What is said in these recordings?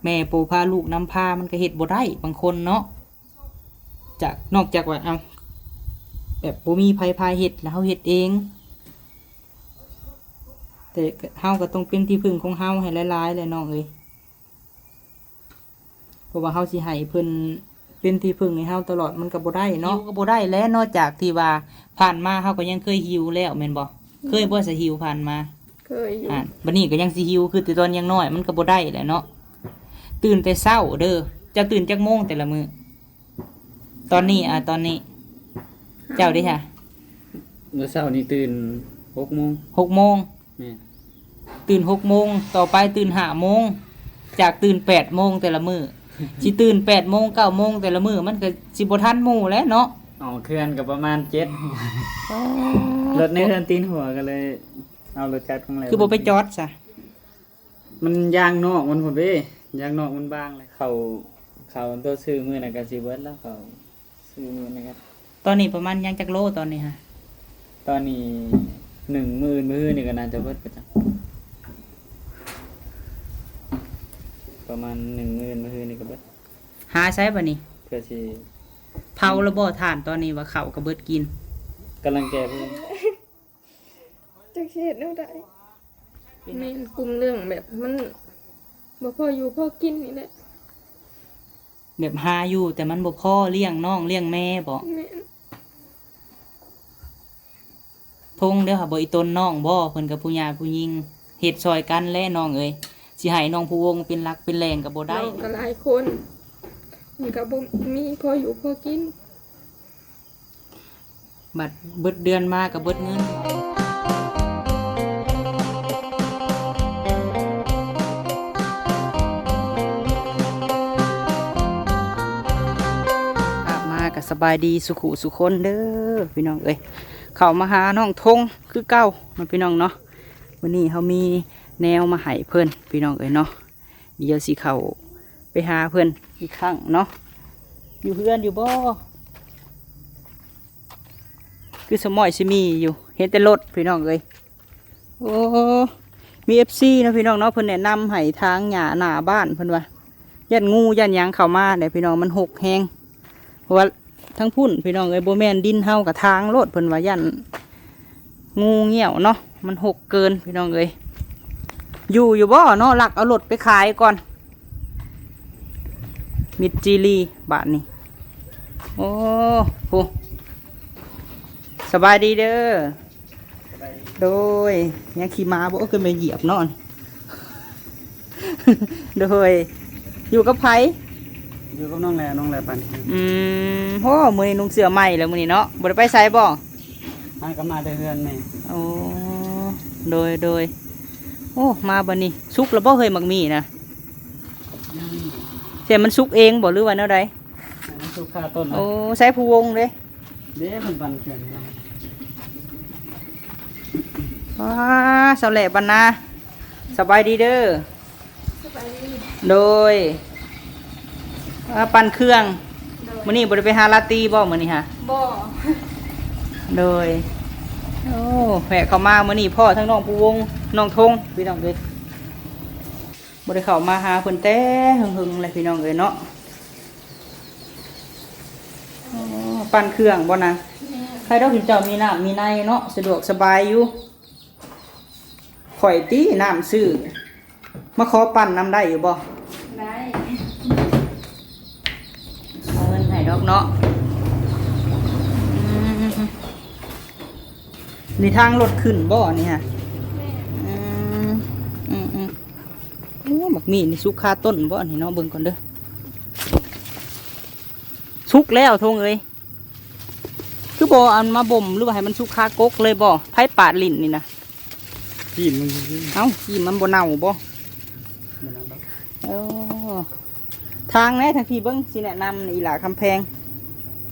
ແມ່ບໍ່ພາລູກນຳພາ ມັນກໍເຮັດບໍ່ໄດ້ບາງຄົນເນາະ. ຈາກ ນອກຈາກວ່າ ເອົາ ແບບບໍ່ມີໃຜພາເຮັດ ແລ້ວເຮົາເຮັດເອງ ແຕ່ເຮົາກໍຕ້ອງເປັນທີ່ເພິ່ງຂອງເຮົາໃຫ້ຫຼາຍໆແຫຼະນ້ອງເອີຍ. ເພາະວ່າເຮົາຊິໃຫ້ເພິ່ນເປັນທີ່ເພິ່ງໃຫ້ເຮົາຕະຫຼອດ ມັນກໍບໍ່ໄດ້ເນາະ ຫິວກໍບໍ່ໄດ້ແຫຼະເນາະ. ຈາກທີ່ວ່າຜ່ານມາເຮົາກໍຍັງເຄີຍຫິວແລ້ວແມ່ນບໍ່? ເຄີຍບໍ່ສະຫິວຜ່ານມາ? ເຄີຍຢູ່. ອ່າ ບັດນີ້ກໍຍັງຊິຫິວຄືແຕ່ຕອນຍັງນ້ອຍ ມັນກໍບໍ່ໄດ້ແຫຼະເນາະ. ຕື່ນແຕ່ເຊົ້າເດີ. ເຈົ້າຕື່ນຈັກໂມງແຕ່ລະມື້? ຕອນນີ້ ອ່າ ຕອນນີ້ ເຈົ້າເດ້ຫະ? ມື້ເຊົ້ານີ້ຕື່ນຫົກໂມງ. ຫົກໂມງ? ແມ່ນ. ຕື່ນຫົກໂມງ ຕໍ່ໄປຕື່ນຫ້າໂມງ ຈາກຕື່ນແປດໂມງແຕ່ລະມື້ ຊິຕື່ນແປດໂມງ ເກົ້າໂມງແຕ່ລະມື້ ມັນກໍຊິບໍ່ທັນໝູ່ແຫຼະເນາະ. ອອກເຮືອນກໍປະມານເຈັດ ອໍ ລົດໃນເຮືອນຕີນຫົວ ກໍເລີຍເອົາລົດຈັກຂອງແລ້ວ. ຄືບໍ່ໄປຈອດຊະ? ມັນຢາງນອກມັນພຸ້ນເດ້ ຢາງນອກມັນບາງເລີຍ. ເຂົ້າ ເຂົ້າຕົວຊື້ມື້ນັ້ນກໍຊິເບິດແລ້ວ ເຂົ້າ ຊື້ມື້ນີ້ກໍ ຕອນນີ້ປະມານຍັງຈັກໂລຕອນນີ້ຫະ? ຕອນນີ້ໜຶ່ງ ມື້ອື່ນ ມື້ຮືນີ້ກໍໜ້າຈະເບິດປະຈັກ ປະມານໜຶ່ງ ມື້ອື່ນ ມື້ຮືນີ້ກໍເບິດ. ຫາໃສບັດນີ້? ເພື່ອຊິ ເຜົາລະບໍ່ຖ່ານ? ຕອນນີ້ວ່າເຂົ້າກໍເບິດກິນ ກຳລັງແກ່ເພິ່ນ. ຈັກຊິເຮັດແນວໃດ? ແມ່ນ ກຸ່ມເລື່ອງແບບມັນບໍ່ພໍຢູ່ພໍກິນນີ້ແຫຼະ. ແບບຫາຢູ່ແຕ່ມັນບໍ່ພໍລ້ຽງນ້ອງລ້ຽງແມ່ບໍ? ແມ່ນ. ທົງເດີຫາບໍ່ ອີ່ຕົນນ້ອງບໍ? ເພິ່ນກໍຜູ້ຫຍ່າຜູ້ຍິງ ເຮັດຊ່ອຍກັນແຫຼະນ້ອງເອີຍ. ຊິໃຫ້ນ້ອງພູວົງເປັນຫຼັກເປັນແຫຼ່ງກໍບໍ່ໄດ້. ນ້ອງກໍຫຼາຍຄົນ ມັນກໍບໍ່ມີພໍຢູ່ພໍກິນ. ບັດເບິດເດືອນມາກໍເບິດເງິນ. ພາບມາກໍສະບາຍດີສູ່ຄູ່ສູ່ຄົນເດີພີ່ນ້ອງເອີຍ. ເຂົ້າມາຫານ້ອງທົງຄືເກົ່າເນາະພີ່ນ້ອງເນາະ. ມື້ນີ້ເຮົາມີແນວມາໃຫ້ເພິ່ນພີ່ນ້ອງເອີຍເນາະ. ດຽວຊິເຂົ້າໄປຫາເພິ່ນອີກຄັ້ງເນາະ. ຢູ່ເຮືອນຢູ່ບໍ່? ຄືສະໝ້ອຍຊິມີຢູ່ ເຫັນແຕ່ລົດພີ່ນ້ອງເອີຍ. ໂອ້ ມີເອັຟຊີເນາະພີ່ນ້ອງເນາະ ເພິ່ນແນະນຳໃຫ້ຖາງຫຍ້າໜ້າບ້ານ ເພິ່ນວ່າຢ້ານງູຢ້ານຫຍັງເຂົ້າມາແຫຼະພີ່ນ້ອງ ມັນຮົກແຮງ. ເພາະວ່າທາງພຸ້ນພີ່ນ້ອງເອີຍ ບໍ່ແມ່ນດິນເຮົາກໍຖາງໂລດ ເພິ່ນວ່າຢ້ານງູງຽວເນາະ ມັນຮົກເກີນພີ່ນ້ອງເອີຍ. ຢູ່ຢູ່ບໍ່ເນາະ? ລັກເອົາລົດໄປຂາຍກ່ອນ. ມິດຈີລີບາດນີ້. ໂອ້ ໂຫ ສະບາຍດີເດີ. ໂດຍ ຍັງຂີ່ມ້າບໍ່? ໂອ້ ຄືໄປຢຽບເນາະ. ໂດຍ ຢູ່ກັບໃຜ? ຢູ່ກັບນ້ອງແລ ນ້ອງແລປັນ. ອືມ ໂຫ ມື້ນີ້ນຸ່ງເສື້ອໃໝ່ແລ້ວມື້ນີ້ເນາະ ບໍ່ໄດ້ໄປໃສບໍ່? ຫາກໍມາແຕ່ເຮືອນແມ່. ໂອ້ ໂດຍ ໂດຍ. ໂອ້ ມາບັດນີ້ ສຸກແລ້ວບໍ່ເຮີ້ຍ ໝາກໝີ່ນະ? ແຕ່ມັນສຸກເອງບໍ່ ຫຼືວ່າແນວໃດ? ມັນສຸກຄາຕົ້ນ. ໂອ້ ໃສ່ຜູ້ວົງເດ້? ເດ້ ເພິ່ນປັ່ນເຄື່ອງ. ວ້າ ສາວແຫຼບບັນນາ ສະບາຍດີເດີ. ສະບາຍດີ. ໂດຍ ອ່າ ປັ່ນເຄື່ອງ. ໂດຍ. ມື້ນີ້ບໍ່ໄດ້ໄປຫາລາຕີບໍ່ມື້ນີ້ຫະ? ບໍ່. ໂດຍ. ໂອ້ ແວະເຂົ້າມາມື້ນີ້ພໍ້ທັງນ້ອງພູວົງ ນ້ອງທົງ ພີ່ນ້ອງເອີຍ. ບໍ່ໄດ້ເຂົ້າມາຫາເພິ່ນແຕ່ເຫິງໆແຫຼະພີ່ນ້ອງເອີຍເນາະ. ອໍ ປັ່ນເຄື່ອງບໍ່ນາງ? ແມ່ນ. ໃຄດອກ ເຈົ້າມີນ້ຳມີໃນເນາະ ສະດວກສະບາຍຢູ່. ຂ້ອຍຕິນ້ຳຊື້ ມາຂໍປັ່ນນຳໄດ້ຢູ່ບໍ່? ໄດ້. ເອົາເງິນໃຫ້ດອກເນາະ. ອືມ ນີ້ທາງລົດຂຶ້ນບໍ່ນີ້ຫະ? ແມ່ນ. ອືມ ອືມໆ. ໂອ້ ໝາກໝີ່ນີ້ສຸກຄາຕົ້ນບໍ່ນີ້ເນາະ? ເບິ່ງກ່ອນເດີ. ສຸກແລ້ວ ທົງເອີຍ. ຄືບໍ່ອັນມາບົ່ມ ຫຼືວ່າໃຫ້ມັນສຸກຄາກົກເລີຍບໍ່? ໃຜປາດຫຼິ້ນນີ້ນະ? ຈີມມັນ. ເອົ້າ ຈີມມັນບໍ່ເນົ່າບໍ່? ບໍ່ເນົ່າດອກ. ເອີ ທາງແດ່ ທາງພີ້ເບິ່ງ ຊິແນະນຳນີ້ ອີ່ຫຼ້າຄຳແພງ.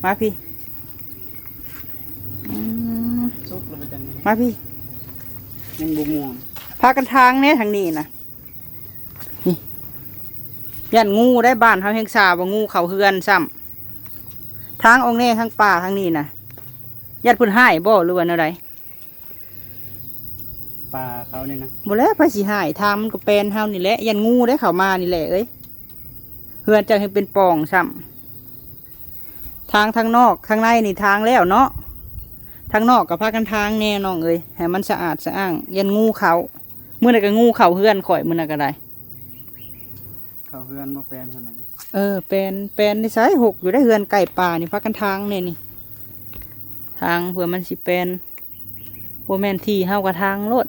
ມາພີ້. ອືມ ສຸກແລ້ວເປັນຈັ່ງໃດ? ມາພີ້. ຍັງບໍ່ມ່ວນ. ພາກັນທາງແດ່ທາງນີ້ນະ. ນີ້ ຢ້ານງູໄດ໋ ບ້ານເຮົາແຮ່ງຊາວ່າງູເຂົ້າເຮືອນຊ້ຳ. ທາງອອກແດ່ທາງປ່າທາງນີ້ນະ. ຢ້ານເພິ່ນຮ້າຍບໍ່ ຫຼືວ່າແນວໃດ? ປ່າເຂົານີ້ນະ. ບໍ່ແລ້ວ ໃຜຊິຮ້າຍ? ທາງມັນກໍແປນເຮົານີ້ແຫຼະ. ຢ້ານງູໄດ້ເຂົ້າມານີ້ແຫຼະເອີຍ. ເຮືອນເຈົ້າຍັງເປັນປ່ອງຊ້ຳ. ທາງທາງນອກ ທາງໃນນີ້ທາງແລ້ວເນາະ. ທາງນອກກໍພາກັນທາງແດ່ນ້ອງເອີຍ ໃຫ້ມັນສະອາດສະອ້າງ ຢ້ານງູເຂົ້າ. ມື້ນັ້ນກໍງູເຂົ້າເຮືອນຂ້ອຍ ມື້ນັ້ນກໍໄດ້. ເຂົ້າເຮືອນບໍ່ແປນຫັ້ນນະ. ເອີ ແປນ ແປນໃນໃສ ຫົກຢູ່ໃນເຮືອນໃກ້ປ່ານີ້ ພາກັນທາງແດ່ນີ້. ທາງເພື່ອມັນຊິແປນ ບໍ່ແມ່ນທີ່ເຮົາກໍທາງໂລດ.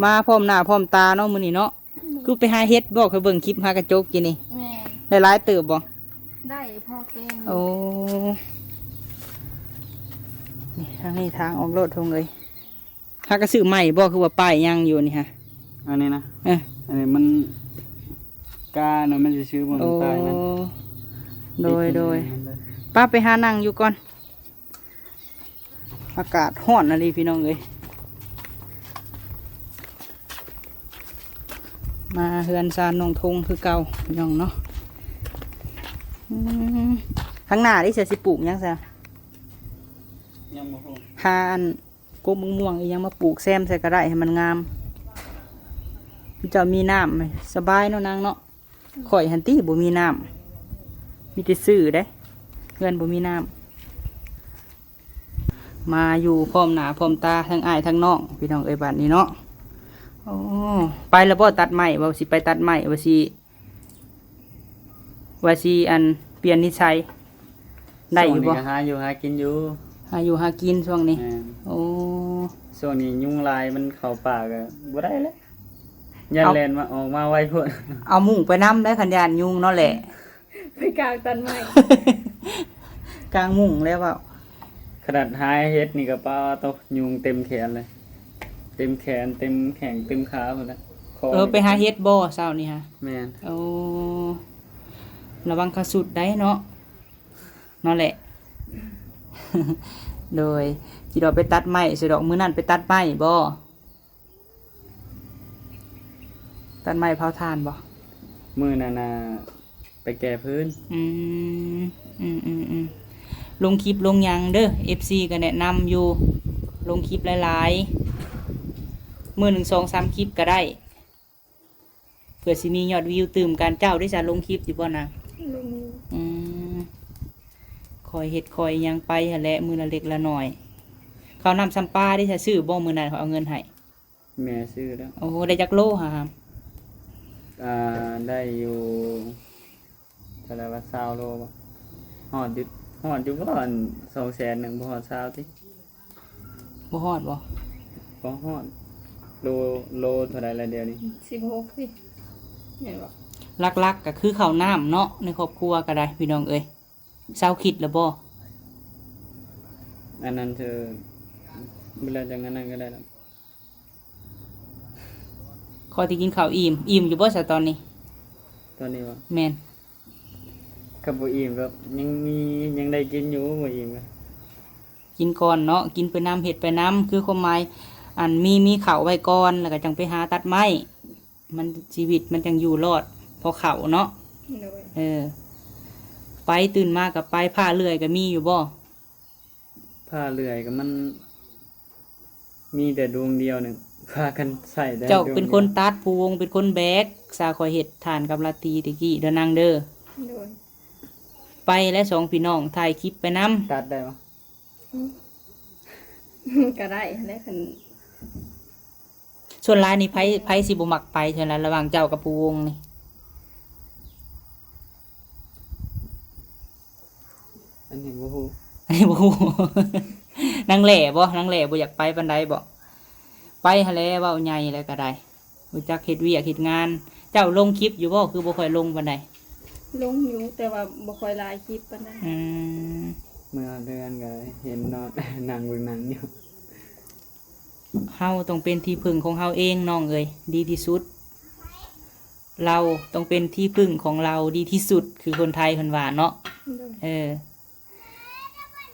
ມາພ້ອມໜ້າພ້ອມຕາເນາະ ມື້ນີ້ເນາະ. ຄືໄປຫາເຫັດບໍ່? ຂ້ອຍເບິ່ງຄລິບຫາກະຈົກກິນນີ້. ແມ່ນ. ໄດ້ຫຼາຍເຕີບບໍ່? ໄດ້ພໍແກງ. ໂອ້ ນີ້ ທາງນີ້ທາງອອກໂລດ ທຸງເອີຍ. ຫາກະຊື້ໃໝ່ບໍ່? ຄືວ່າປ້າຍຍັງຢູ່ນີ້ຫະ. ອັນນີ້ນະ? ເອີ ອັນນີ້ມັນການະ ມັນຊິຊື້ບໍ່? ໂອ້ ມັນຕາຍນະ. ໂດຍ ໂດຍ. ປ້າໄປຫານັ່ງຢູ່ກ່ອນ. ອາກາດຮ້ອນອີ່ຫຼີພີ່ນ້ອງເອີຍ. ມາເຮືອນຊານນ້ອງທົງຄືເກົ່າພີ່ນ້ອງເນາະ. ອືມ ຂ້າງໜ້ານີ້ເສຍຊິປູກຫຍັງຊະ? ຍັງບໍ່ຮູ້. ຫາອັນ ກົກມະມ່ວງອີ່ຫຍັງມາປູກແຊມໃສ່ກໍໄດ້ ໃຫ້ມັນງາມ. ເຈົ້າມີນ້ຳສະບາຍເນາະນາງເນາະ. ຂ້ອຍຫັ້ນຕິບໍ່ມີນ້ຳ ມີແຕ່ຊື້ເດ້ ເຮືອນບໍ່ມີນ້ຳ. ມາຢູ່ພ້ອມໜ້າພ້ອມຕາທັງອ້າຍທັງນ້ອງ ພີ່ນ້ອງເອີຍ ບາດນີ້ເນາະ. ໂອ້ ໄປແລ້ວບໍ່? ຕັດໄມ້ ວ່າຊິໄປຕັດໄມ້ ວ່າຊິ ວ່າຊິ ອັນ ປ່ຽນນິໄສ ໄດ້ຢູ່ບໍ່? ຊ່ວງນີ້ກໍຫາຢູ່ຫາກິນຢູ່. ຫາຢູ່ຫາກິນຊ່ວງນີ້. ແມ່ນ. ໂອ້ ຊ່ວງນີ້ຍຸງຫຼາຍ ມັນເຂົ້າປ່າກໍບໍ່ໄດ້ແລ້ວ. ຢ້ານແລ່ນມາ ອອກມາໄວໂພດ. ເອົາມຸ້ງໄປນຳໄດ້ ຄັນຢ້ານຍຸງເນາະແຫຼະ. ໄປກາງຕັນໄມ້ ກາງມຸ້ງແລ້ວເວົ້າ. ຂະໜາດຫາເຫັດນີ້ກໍ ປາໂຕ ຍຸງເຕັມແຂນເລີຍ ເຕັມແຂນ ເຕັມແຂ້ງ ເຕັມຂາພຸ້ນແຫຼະ. ເອີ ໄປຫາເຫັດບໍ່ເຊົ້ານີ້ຫະ? ແມ່ນ. ໂອ້ ລະວັງຂາສຸດໄດ້ເນາະ ເນາະແຫຼະ. ໂດຍ ຊິດອກໄປຕັດໄມ້ ຊິດອກ ມື້ນັ້ນໄປຕັດໄມ້ບໍ່? ຕັດໄມ້ເຜົາຖ່ານບໍ່? ມື້ນັ້ນນະ ໄປແກ່ພື້ນ. ອືມ ອືມໆໆ ລົງຄລິບລົງຫຍັງເດີ ເອັຟຊີກໍແນະນຳຢູ່ ລົງຄລິບຫຼາຍໆ ມື້ໜຶ່ງສອງສາມຄລິບກໍໄດ້ ເພື່ອຊິມີຍອດວິວຕື່ມກັນ. ເຈົ້າເດຊະ ລົງຄລິບຢູ່ບໍ່ນາງ? ລົງຢູ່. ອືມ ຄ່ອຍເຮັດຄ່ອຍຫຍັງໄປຫັ້ນແຫຼະ ມື້ລະເລັກລະນ້ອຍ. ເຂົ້ານ້ຳຊຳປາເດຊະ ຊື້ບໍ່? ມື້ນັ້ນເຂົາເອົາເງິນໃຫ້. ແມ່ຊື້ແລ້ວ. ໂອ້ ໄດ້ຈັກໂລຫະ? ອ່າ ໄດ້ຢູ່ ເທົ່າໃດວະ ຊາວໂລບໍ່? ຮອດຢູ່ ຮອດຢູ່ບໍ່ ອັນ ສອງແສນໜຶ່ງ ບໍ່ຮອດຊາວຕິ? ບໍ່ຮອດບໍ່? ບໍ່ຮອດ. ໂລ ໂລເທົ່າໃດລະດຽວນີ້? ສິບຫົກຕິ ແມ່ນບໍ່? ຫຼັກໆ ກໍຄືເຂົ້ານ້ຳເນາະ ໃນຄອບຄົວກໍໄດ້ ພີ່ນ້ອງເອີຍ. ເຊົາຄິດແລ້ວບໍ່? ອັນນັ້ນເທື່ອ ບໍ່ແລ້ວຈັ່ງອັນນັ້ນກໍໄດ້ລະ. ຂ້ອຍທີ່ກິນເຂົ້າອີ່ມ. ອີ່ມຢູ່ບໍ່ຊະຕອນນີ້? ຕອນນີ້ບໍ່? ແມ່ນ. ຄັນບໍ່ອີ່ມກໍຍັງມີ ຍັງໄດ້ກິນຢູ່ ບໍ່ອີ່ມກໍກິນກ່ອນເນາະ. ກິນໄປນຳ ເຮັດໄປນຳ ຄືຄວາມໝາຍ ອັນ ມີ ມີເຂົ້າໄວ້ກ່ອນ ແລ້ວກໍຈັ່ງໄປຫາຕັດໄມ້. ມັນ ຊີວິດມັນຈັ່ງຢູ່ລອດ ພໍເຂົ້າເນາະ. ໂດຍ. ເອີ ໄປ ຕື່ນມາກໍໄປ. ພ້າເລື່ອຍກໍມີຢູ່ບໍ່? ພ້າເລື່ອຍກໍມັນມີແຕ່ດວງດຽວໜຶ່ງ ພາກັນໃຊ້ແຕ່ດວງດຽວ. ເຈົ້າເປັນຄົນຕັດ ຜູ້ວົງເປັນຄົນແບກ ສາຂ້ອຍເຮັດຖ່ານກັບລາຕີແຕ່ກີ້ເດີນາງເດີ. ໂດຍ. ໄປແລ້ວ ສອງພີ່ນ້ອງ ຖ່າຍຄລິບໄປນຳ. ຕັດໄດ້ບໍ່? ອືມ ກໍໄດ້ແຫຼະ ຄັນ ສ່ວນຫຼາຍນີ້ ໃຜ ໃຜຊິບໍ່ມັກໄປເທື່ອລະ ລະຫວ່າງເຈົ້າກັບຜູ້ວົງນີ້? ອັນນີ້ບໍ່ຮູ້ ອັນນີ້ບໍ່ຮູ້. ນາງແຫຼບໍ່? ນາງແຫຼບໍ່ຢາກໄປປານໃດບໍ? ໄປຫັ້ນແຫຼະ ເວົ້າໃຫຍ່ແລ້ວກໍໄດ້ ຮູ້ຈັກເຮັດວຽກເຮັດງານ. ເຈົ້າລົງຄລິບຢູ່ບໍ່? ຄືບໍ່ຄ່ອຍລົງປານໃດ. ລົງຢູ່ ແຕ່ວ່າບໍ່ຄ່ອຍຫຼາຍຄລິບປານໃດ. ອືມ ເມື່ອເດືອນກໍເຫັນນອນ ນັ່ງເບິ່ງໜັງຢູ່. ເຮົາຕ້ອງເປັນທີ່ເພິ່ງຂອງເຮົາເອງ ນ້ອງເອີຍ ດີທີ່ສຸດ. ເຮົາຕ້ອງເປັນທີ່ເພິ່ງຂອງເຮົາດີທີ່ສຸດ ຄືຄົນໄທເພິ່ນວ່າເນາະ. ໂດຍ. ເອີ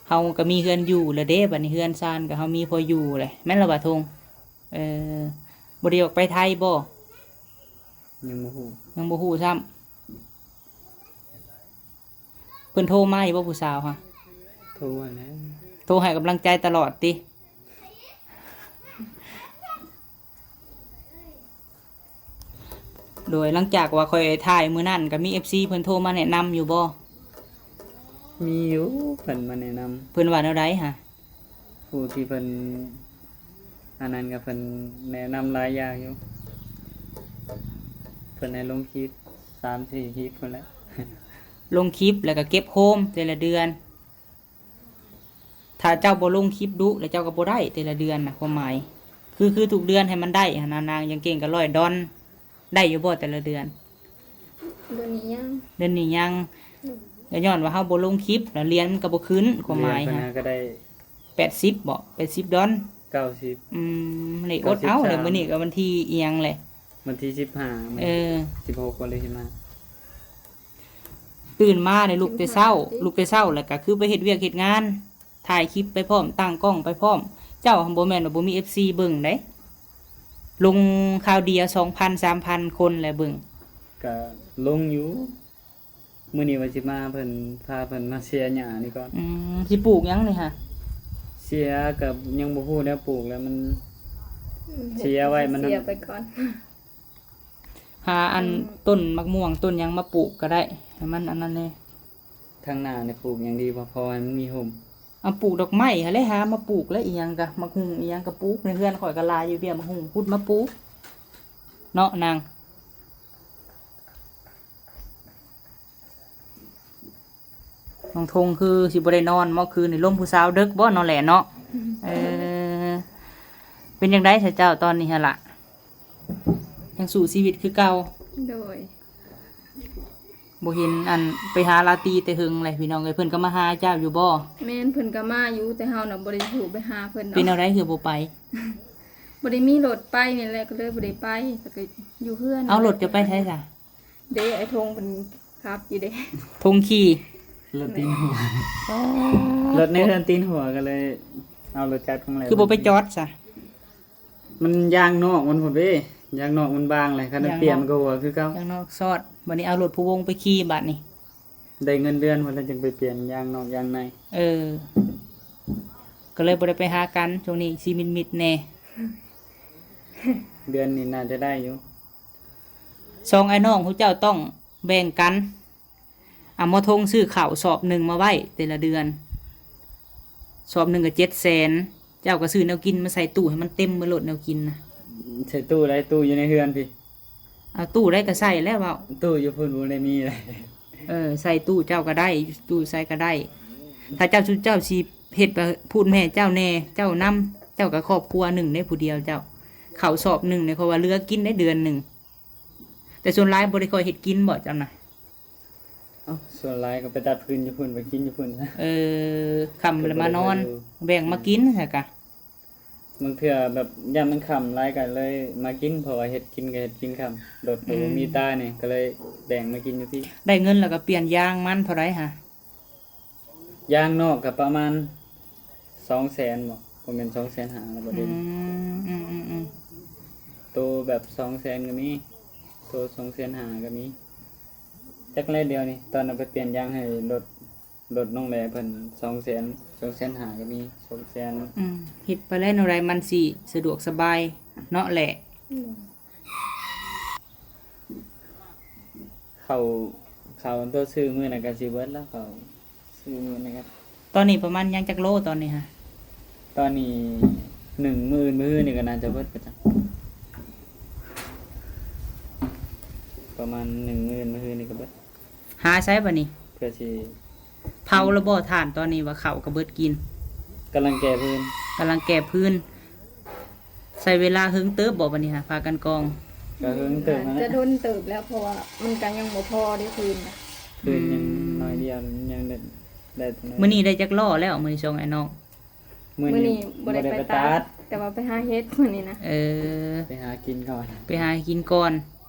ເຮົາກໍມີເຮືອນຢູ່ແລ້ວເດ້ ບັດນີ້ເຮືອນຊານກໍເຮົາມີພໍຢູ່ແຫຼະ ແມ່ນລະບໍ່ ທົງ? ເອີ ບໍ່ໄດ້ອອກໄປໄທບໍ່? ຍັງບໍ່ຮູ້ ຍັງບໍ່ຮູ້ຊ້ຳ. ເພິ່ນໂທມາຢູ່ບໍ່ ຜູ້ສາວຫະ? ໂທຫັ້ນແຫຼະ ໂທໃຫ້ກຳລັງໃຈຕະຫຼອດຕິ? ໂ ໂດຍ ຫຼັງຈາກວ່າຂ້ອຍຖ່າຍມື້ນັ້ນ ກໍມີເອັຟຊີເພິ່ນໂທມາແນະນຳຢູ່ບໍ່? ມີຢູ່ ເພິ່ນມາແນະນຳ. ເພິ່ນວ່າແນວໃດຫະ? ຜູ້ທີ່ເພິ່ນອັນນັ້ນກໍເພິ່ນແນະນຳຫຼາຍຢ່າງຢູ່ ເພິ່ນໃຫ້ລົງຄລິບສາມສີ່ຄລິບພຸ້ນແຫຼະ ລົງຄລິບ ແລ້ວກໍເກັບໂຮມແຕ່ລະເດືອນ. ຖ້າເຈົ້າບໍ່ລົງຄລິບດຸ ແລ້ວເຈົ້າກໍບໍ່ໄດ້ແຕ່ລະເດືອນນະ ຄວາມໝາຍ ຄື ຄືທຸກເດືອນໃຫ້ມັນໄດ້ຫັ້ນນະນາງ. ຢ່າງເກັ່ງກໍຮ້ອຍດອນ ໄດ້ຢູ່ບໍ່ແຕ່ລະເດືອນ? ເດືອນນີ້ຍັງ ເດືອນນີ້ຍັງ. ໂດຍ ກໍຍ້ອນວ່າເຮົາບໍ່ລົງຄລິບ ແລ້ວຫຼຽນມັນກໍບໍ່ຂຶ້ນ ຄວາມໝາຍ. ຫຼຽນເພິ່ນຫາກໍໄດ້ແປດສິບບໍ? ແປດສິບດອນ? ເກົ້າສິບ. ອືມ ເລກອົດເອົາ. ເກົ້າສິບສາມ ແລ້ວມື້ນີ້ກໍວັນທີອີ່ຫຍັງແຫຼະ? ວັນທີສິບຫ້າ. ເອີ ສິບຫົກ ວັນທີສິບຫ້າ. ຕື່ນມານີ້ລຸກແຕ່ເຊົ້າ ລຸກແຕ່ເຊົ້າ ແລ້ວກໍຄືໄປເຮັດວຽກເຮັດງານ ຖ່າຍຄລິບໄປພ້ອມ ຕັ້ງກ້ອງໄປພ້ອມ. ເຈົ້າຫັ້ນບໍ່ແມ່ນວ່າບໍ່ມີເອັຟຊີເບິ່ງເດ້ ລົງຄາວດຽວສອງພັນ ສາມພັນຄົນແຫຼະເບິ່ງ. ກະລົງຢູ່ ມື້ນີ້ວ່າຊິມາເພິ່ນ ພາເພິ່ນມາເສຍຫຍ້ານີ້ກ່ອນ. ອືມ ຊິປູກຫຍັງນີ້ຫະ? ເສຍກໍຍັງບໍ່ຮູ້ແນວປູກແລ້ວ ມັນ ມັນເສຍໄວ້ ມັນ ເສຍໄປກ່ອນ. ຫາອັນ ອືມ ຕົ້ນໝາກມ່ວງຕົ້ນຫຍັງມາປູກກໍໄດ້ ໃຫ້ມັນອັນນັ້ນແດ່. ທາງໜ້ານີ້ປູກຫຍັງດີບໍ່? ພໍໃຫ້ມັນມີຮົ່ມ. ເອົາປູກດອກໄມ້ຫັ້ນແຫຼະ ຫາມາປູກແຫຼະ. ອີ່ຫຍັງກະ ໝາກຫຸ່ງອີ່ຫຍັງກະປູກ ໃນເຮືອນຂ້ອຍກະຫຼາຍຢູ່ ເບ້ຍໝາກຫຸ່ງ ຂຸດມາປູກເນາະນາງ. ນ້ອງທົງຄືຊິບໍ່ໄດ້ນອນບໍ ຄືນນີ້ລົມຜູ້ສາວເດິກບໍເນາະແຫຼະເນາະ? ເອີ ເປັນຈັ່ງໃດຊະເຈົ້າຕອນນີ້ຫັ້ນລະ? ຍັງສູ້ຊີວິດຄືເກົ່າ? ໂດຍ. ບໍ່ເຫັນອັນໄປຫາລາຕີແຕ່ເຫິງແຫຼະພີ່ນ້ອງເອີຍ. ເພິ່ນກໍມາຫາເຈົ້າຢູ່ບໍ່? ແມ່ນ ເພິ່ນກໍມາຢູ່ ແຕ່ເຮົານະບໍ່ໄດ້ໂທໄປຫາເພິ່ນດອກ. ເປັນແນວໃດຄືບໍ່ໄປ? ບໍ່ໄດ້ມີລົດໄປນີ້ແຫຼະ ກໍເລີຍບໍ່ໄດ້ໄປ ແລ້ວກໍຢູ່ເຮືອນ. ເອົາ ລົດຈະໄປໃສຊະ? ເດ້ ອ້າຍທົງເພິ່ນຂັບຢູ່ເດ້. ທົງຂີ່ ລົດຕີນຫົວ. ອໍ ລົດໃນເຮືອນຕີນຫົວ ກໍເລີຍເອົາລົດຈັກລົງແລ້ວ. ຄືບໍ່ໄປຈອດຊະ? ມັນຢາງນອກມັນພຸ້ນເດ້ ຢາງນອກມັນບາງແຫຼະ ຄັນມັນປ່ຽນມັນກໍຮົ່ວຄືເກົ່າ. ຢາງນອກຊອດ. ບັດນີ້ເອົາລົດຜູ້ວົງໄປຂີ່ບັດນີ້ ໄດ້ເງິນເດືອນພຸ້ນແລ້ວຈຶ່ງໄປປ່ຽນຢາງນອກຢາງໃນ. ເອີ ກໍເລີຍບໍ່ໄດ້ໄປຫາກັນ ຊ່ວງນີ້ຊິມິດໆແດ່. ເດືອນນີ້ໜ້າຈະໄດ້ຢູ່. ສອງອ້າຍນ້ອງຂອງເຈົ້າຕ້ອງແບ່ງກັນ. ອາ ໝໍທົງຊື້ເຂົ້າສອບໜຶ່ງມາໄວ້ແຕ່ລະເດືອນ ສອບໜຶ່ງກໍເຈັດແສນ. ເຈົ້າກໍຊື້ແນວກິນມາໃສ່ຕູ້ໃຫ້ມັນເຕັມເບິດໂລດ ແນວກິນນະ. ໃສ່ຕູ້ໃດ? ຕູ້ຢູ່ໃນເຮືອນພີ້. ເອົາຕູ້ໃດກໍໃສ່ແລ້ວເວົ້າ. ຕູ້ຢູ່ພຸ້ນບໍ່ໄດ້ມີເລີຍ. ເອີ ໃສ່ຕູ້ເຈົ້າກໍໄດ້ ຕູ້ໃສ່ກໍໄດ້. ຖ້າເຈົ້າ ຊຸມເຈົ້າຊິເຮັດ ພູດແມ່ເຈົ້າແດ່ ເຈົ້ານຳ ເຈົ້າກໍຄອບຄົວໜຶ່ງເດ້ ຜູ້ດຽວເຈົ້າ. ເຂົ້າສອບໜຶ່ງນີ້ ເພາະວ່າເຫຼືອກິນໄດ້ເດືອນໜຶ່ງ. ແຕ່ສ່ວນຫຼາຍບໍ່ໄດ້ຄ່ອຍເຮັດກິນບໍເຈົ້ານະ? ເອົ້າ ສ່ວນຫຼາຍກໍໄປຕັດຟືນຢູ່ພຸ້ນ ໄປກິນຢູ່ພຸ້ນ. ເອີ ຄ່ຳແລ້ວມານອນ ແບ່ງມາກິນຊະກະ. ບາງເທື່ອແບບຢ້ານມັນຄ່ຳຫຼາຍກໍເລີຍມາກິນ ເພາະວ່າເຮັດກິນກໍເຮັດກິນຄ່ຳ ລົດກໍບໍ່ມີຕານີ້ ອືມ ກໍເລີຍແບ່ງມາກິນຢູ່ພີ້. ໄດ້ເງິນແລ້ວກໍປ່ຽນຢາງມັນເທົ່າໃດຫະ? ຢາງນອກກໍປະມານສອງແສນບໍ? ບໍ່ແມ່ນສອງແສນຫ້າລະບໍ? ອືມ ອືມໆໆ ໂຕແບບສອງແສນກໍມີ ໂຕສອງແສນຫ້າກໍມີ. ຈັກແລດຽວນີ້ ຕອນເອົາໄປປ່ຽນຢາງໃຫ້ລົດ ລົດນ້ອງແຫຼເພິ່ນ ສອງແສນ ສອງແສນຫ້າກໍມີ ສອງແສນ. ອືມ ເຮັດໄປແລ້ວແນວໃດມັນຊິສະດວກສະບາຍເນາະແຫຼະ. ອືມ ເຂົ້າ ເຂົ້າໂຕຊື້ມື້ນັ້ນກໍຊິເບິດແລ້ວ ເຂົ້າຊື້ມື້ນັ້ນກໍ. ຕອນນີ້ປະມານຍັງຈັກໂລຕອນນີ້ຫະ? ຕອນນີ້ໜຶ່ງມື້ ມື້ນີ້ກໍໜ້າຈະເບິດປະຈັກ ປະມານໜຶ່ງມື້ ມື້ນີ້ກໍເບິດ. ຫາໃສບາດນີ້? ເພື່ອຊິເຜົາລະບໍ່ຖ່ານ? ຕອນນີ້ວ່າເຂົ້າກໍເບິດກິນ ກຳລັງແກ່ຟືນ ກຳລັງແກ່ຟືນ. ໃຊ້ເວລາເຫິງເຕີບບໍ່ບາດນີ້ຫາ ພາກັນກອງ? ກໍເຫິງເຕີບ ຈະດົນເຕີບແລ້ວ ເພາະວ່າມັນກໍຍັງບໍ່ພໍເດ້ຟືນນະ ຟືນຍັງ ອືມ ໜ້ອຍດຽວ ຍັງໄດ້ ໄດ້. ມື້ນີ້ໄດ້ຈັກລໍ້ແລ້ວ? ມື້ນີ້ສອງອ້າຍນ້ອງ ມື້ນີ້ ມື້ນີ້ບໍ່ໄດ້ໄປຕັດ ບໍ່ໄດ້ໄປຕັດ ແຕ່ວ່າໄປຫາເຫັດມື້ນີ້ນະ. ເອີ ໄປຫາກິນກ່ອນ ໄປຫາກິນກ່ອນ.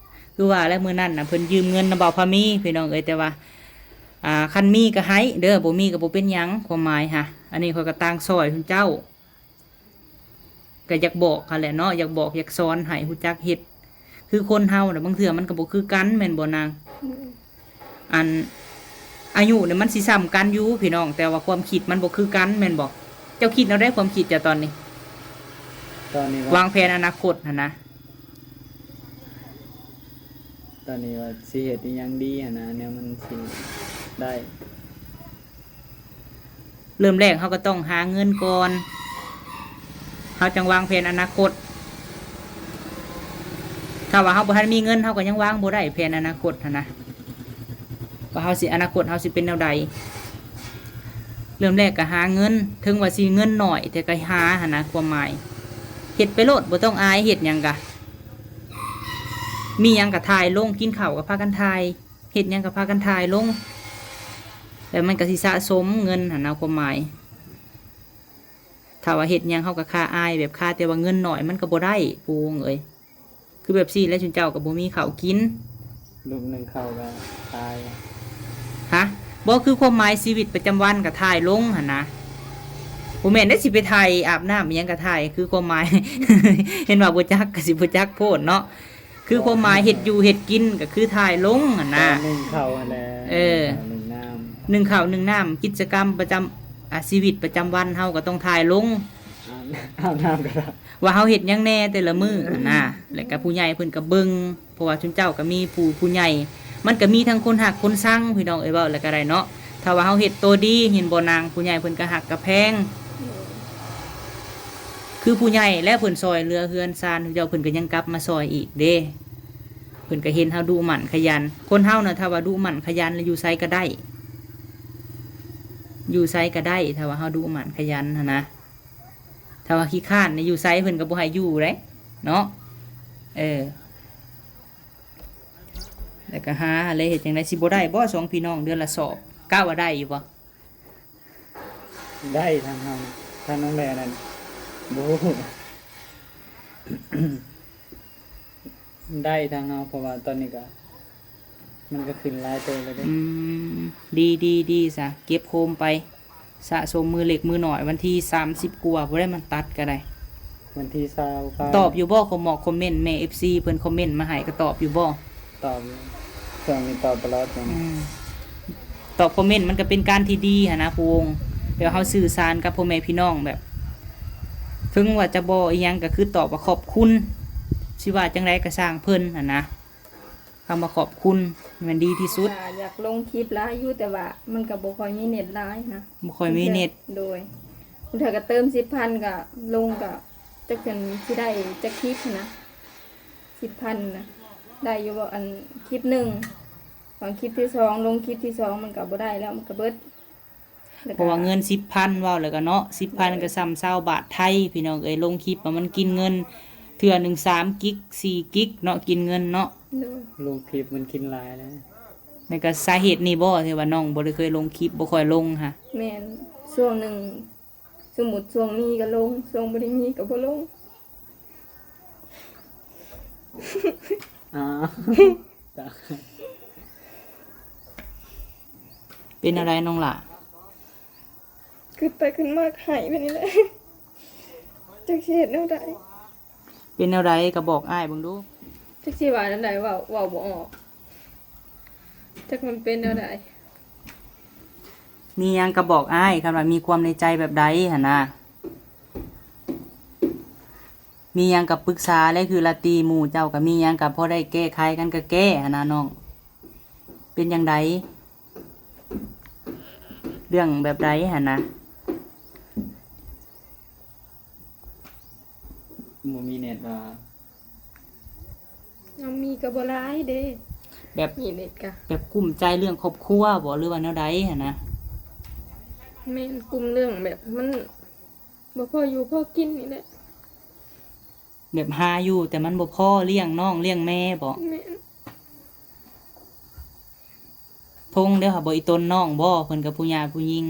ຄືວ່າແຫຼະ ມື້ນັ້ນນະເພິ່ນຢືມເງິນນຳບ່າວພາມີພີ່ນ້ອງເອີຍ ແຕ່ວ່າ ອ່າ ຄັນມີກໍໃຫ້ເດີ ບໍ່ມີກໍບໍ່ເປັນຫຍັງ ຄວາມໝາຍຫະ. ອັນນີ້ຂ້ອຍກໍຕ່າງຊ່ອຍເພິ່ນເຈົ້າ ກໍຢາກບອກຫັ້ນແຫຼະເນາະ ຢາກບອກຢາກສອນໃຫ້ຮູ້ຈັກເຮັດ. ຄືຄົນເຮົານະ ບາງເທື່ອມັນກໍບໍ່ຄືກັນແມ່ນບໍ່ນາງ? ອືມ ອັນ ອາຍຸນີ້ມັນຊິສ່ຳກັນຢູ່ພີ່ນ້ອງ ແຕ່ວ່າຄວາມຄິດມັນບໍ່ຄືກັນແມ່ນບໍ່? ເຈົ້າຄິດແນວໃດ ຄວາມຄິດເຈົ້າຕອນນີ້? ຕອນນີ້ ວາງແຜນອະນາຄົດຫັ້ນນະ. ຕອນນີ້ວ່າຊິເຮັດອີ່ຫຍັງດີຫັ້ນນະ ແນວມັນຊິໄດ້. ເລີ່ມແລກເຮົາກໍຕ້ອງຫາເງິນກ່ອນ ເຮົາຈັ່ງວາງແຜນອະນາຄົດ. ຖ້າວ່າເຮົາບໍ່ທັນມີເງິນ ເຮົາກໍຍັງວາງບໍ່ໄດ້ແຜນອະນາຄົດຫັ້ນນະ ວ່າເຮົາຊິ ອະນາຄົດເຮົາຊິເປັນແນວໃດ. ເລີ່ມແລກກໍຫາເງິນ ເຖິງວ່າຊິເງິນໜ້ອຍແຕ່ກໍຫາຫັ້ນນະ ຄວາມໝາຍ ເຮັດໄປໂລດ ບໍ່ຕ້ອງອາຍ ເຮັດຫຍັງກະ ມີຫຍັງກະຖ່າຍລົງ ກິນເຂົ້າກະພາກັນຖ່າຍ ເຮັດຫຍັງກະພາກັນຖ່າຍລົງ ແລ້ວມັນກະຊິສະສົມເງິນຫັ້ນນະ ຄວາມໝາຍ. ຖ້າວ່າເຮັດຫຍັງເຮົາກະຄາອາຍ ແບບຄາແຕ່ວ່າເງິນໜ້ອຍມັນກະບໍ່ໄດ້ ປູເອີຍ. ຄືແບບຊີ້ແຫຼະ ຊຸມເຈົ້າກະບໍ່ມີເຂົ້າກິນ ລູກໜຶ່ງເຂົ້າກະຕາຍ. ຮະ? ບໍ່ ຄືຄວາມໝາຍຊີວິດປະຈຳວັນກະຖ່າຍລົງຫັ້ນນະ ບໍ່ແມ່ນໄດ້ຊິໄປຖ່າຍອາບນ້ຳອີ່ຫຍັງກະຖ່າຍ ຄືຄວາມໝາຍ ເຫັນວ່າບໍ່ຈັກກະຊິບໍ່ຈັກໂພດເນາະ. ຄືຄວາມໝາຍເຮັດຢູ່ເຮັດກິນກະຄືຖ່າຍລົງຫັ້ນນະ ໜຶ່ງເຂົ້າຫັ້ນແຫຼະ ເອີ ໜຶ່ງເຂົ້າໜຶ່ງນ້ຳ ໜຶ່ງເຂົ້າໜຶ່ງນ້ຳ ກິດຈະກຳປະຈຳ ອາ ຊີວິດປະຈຳວັນເຮົາກະຕ້ອງຖ່າຍລົງ ອາບ ອາບນ້ຳກະໄດ້ ວ່າເຮົາເຮັດຫຍັງແດ່ແຕ່ລະມື້ຫັ້ນນະ ແລ້ວກະຜູ້ໃຫຍ່ເພິ່ນກະເບິ່ງ ເພາະວ່າຊຸມເຈົ້າກະມີຜູ້ ຜູ້ໃຫຍ່ ມັນກະມີທັງຄົນຮັກຄົນຊັງ ພີ່ນ້ອງເອີຍ ເວົ້າແລ້ວກະໄດ້ເນາະ. ຖ້າວ່າເຮົາເຮັດໂຕດີ ເຫັນບໍ່ນາງ ຜູ້ໃຫຍ່ເພິ່ນກະຮັກກະແພງ ຄືຜູ້ໃຫຍ່ແຫຼະ ເພິ່ນຊ່ອຍເຫຼືອເຮືອນຊານເຈົ້າ ເພິ່ນກະຍັງກັບມາຊ່ອຍອີກເດ້ ເພິ່ນກະເຫັນເຮົາດຸໝັ່ນຂະຫຍັນ. ຄົນເຮົານະ ຖ້າວ່າດຸໝັ່ນຂະຫຍັນແລ້ວຢູ່ໃສກະໄດ້ ຢູ່ໃສກະໄດ້ ຖ້າວ່າເຮົາດຸໝັ່ນຂະຫຍັນຫັ້ນນະ. ຖ້າວ່າຂີ້ຄ້ານນີ້ ຢູ່ໃສເພິ່ນກະບໍ່ໃຫ້ຢູ່ເດ້ເນາະ ເອີ. ແລ້ວກະຫາຫັ້ນແຫຼະ ເຮັດຈັ່ງໃດ ຊິບໍ່ໄດ້ບໍ່ສອງພີ່ນ້ອງເດືອນລະສອບ ກະວ່າໄດ້ຢູ່ບໍ່? ໄດ້ທາງເຮົາ ທາງນ້ອງແລນັ້ນບໍ່ຮູ້ ໄດ້ທາງເຮົາ ເພາະວ່າຕອນນີ້ກະ ມັນກະຂຶ້ນຫຼາຍເຕີບແລ້ວເດ້. ອືມ ດີ ດີ ດີຊະ ເກັບໂຮມໄປ ສະສົມມື້ເລັກມື້ນ້ອຍ ວັນທີສາມສິບກວ່າພຸ້ນແຫຼະ ມັນຕັດກະໄດ້ ວັນທີຊາວປາຍ. ຕອບຢູ່ບໍ່ ຄອມມອກ ຄອມເມັນ ແມ່ເອັຟຊີເພິ່ນຄອມເມັນມາໃຫ້ ກະຕອບຢູ່ບໍ່? ຕອບຢູ່ ຊ່ວງນີ້ຕອບຕະຫຼອດ. ອືມ ຕອບຄອມເມັນມັນກະເປັນການທີ່ດີຫັ້ນນະ ຜູ້ວົງ ແບບເຮົາສື່ສານກັບພໍ່ແມ່ພີ່ນ້ອງ ແບບເຖິງວ່າຈະບໍ່ອີ່ຫຍັງກະຄືຕອບວ່າຂອບຄຸນ ຊິວ່າຈັ່ງໃດກະຊ່າງເພິ່ນຫັ້ນນະ. ຄຳວ່າຂອບຄຸນແມ່ນດີທີ່ສຸດ. ກະຢາກລົງຄລິບຫຼາຍຢູ່ ແຕ່ວ່າມັນກະບໍ່ຄ່ອຍມີເນັດຫຼາຍນະ ບໍ່ຄ່ອຍມີເນັດ. ໂດຍ ບາງເທື່ອກະເຕີມສິບພັນກະລົງ ກະຈັກເປັນຊິໄດ້ຈັກຄລິບຫັ້ນນະ ສິບພັນນະ ໄດ້ຢູ່ບໍ່ ອັນຄລິບໜຶ່ງ ບາງຄລິບທີສອງ ລົງຄລິບທີສອງມັນກະບໍ່ໄດ້ແລ້ວ ມັນກະເບິດ. ເພາະວ່າເງິນສິບພັນ ເວົ້າແລ້ວກະເນາະ ສິບພັນກະຊ່ຳຊາວບາດໄທ ພີ່ນ້ອງເອີຍ. ລົງຄລິບວ່າມັນກິນເງິນເທື່ອໜຶ່ງສາມກິກ ສີ່ກິກເນາະ ກິນເງິນເນາະ. ໂດຍ ລົງຄລິບມັນກິນຫຼາຍແລ້ວ. ແລ້ວກະສາເຫດນີ້ບໍ່ ທີ່ວ່ານ້ອງບໍ່ໄດ້ເຄີຍລົງຄລິບ ບໍ່ຄ່ອຍລົງຫະ? ແມ່ນ ຊ່ວງໜຶ່ງ ສົມມຸດຊ່ວງມີກະລົງ ຊ່ວງບໍ່ໄດ້ມີກະບໍ່ລົງ. ອໍ ເປັນແນວໃດນ້ອງຫຼ້າ? ຄຶດໄປຄຶດມາກະໄຫ້ແບບນີ້ແຫຼະ ຈັກຊິເຮັດແນວໃດ. ເປັນແນວໃດກະບອກອ້າຍເບິ່ງດູ. ຈັກຊິວ່າແນວໃດ ເວົ້າ ເວົ້າບໍ່ອອກ ຈັກມັນເປັນແນວໃດ. ມີຫຍັງກະບອກອ້າຍ ຄັນວ່າມີຄວາມໃນໃຈແບບໃດຫັ້ນນະ. ມີຫຍັງກະປຶກສາແຫຼະ ຄືລາຕີໝູ່ເຈົ້າ ກະມີຫຍັງກະພໍໄດ້ແກ້ໄຂກັນກະແກ້ຫັ້ນນະນ້ອງ. ເປັນຈັ່ງໃດ ເລື່ອງແບບໃດຫັ້ນນະ? ບໍ່ມີເນັດວ່າ ເຮົາມີກະບໍ່ຫຼາຍເດ້ ແບບ ມີເນັດກະ ແບບກຸ້ມໃຈເລື່ອງຄອບຄົວບໍ່ ຫຼືວ່າແນວໃດຫັ້ນນະ? ແມ່ນ ກຸ້ມເລື່ອງແບບມັນ ບໍ່ພໍຢູ່ພໍກິນນີ້ແຫຼະ. ແບບຫາຢູ່ແຕ່ມັນບໍ່ພໍລ້ຽງນ້ອງລ້ຽງແມ່ບໍ? ແມ່ນ. ທົງເດີ້ຫາບໍ່ ອີ່ຕົນນ້ອງບໍ? ເພິ່ນກະຜູ້ຫຍ່າຜູ້ຍິງ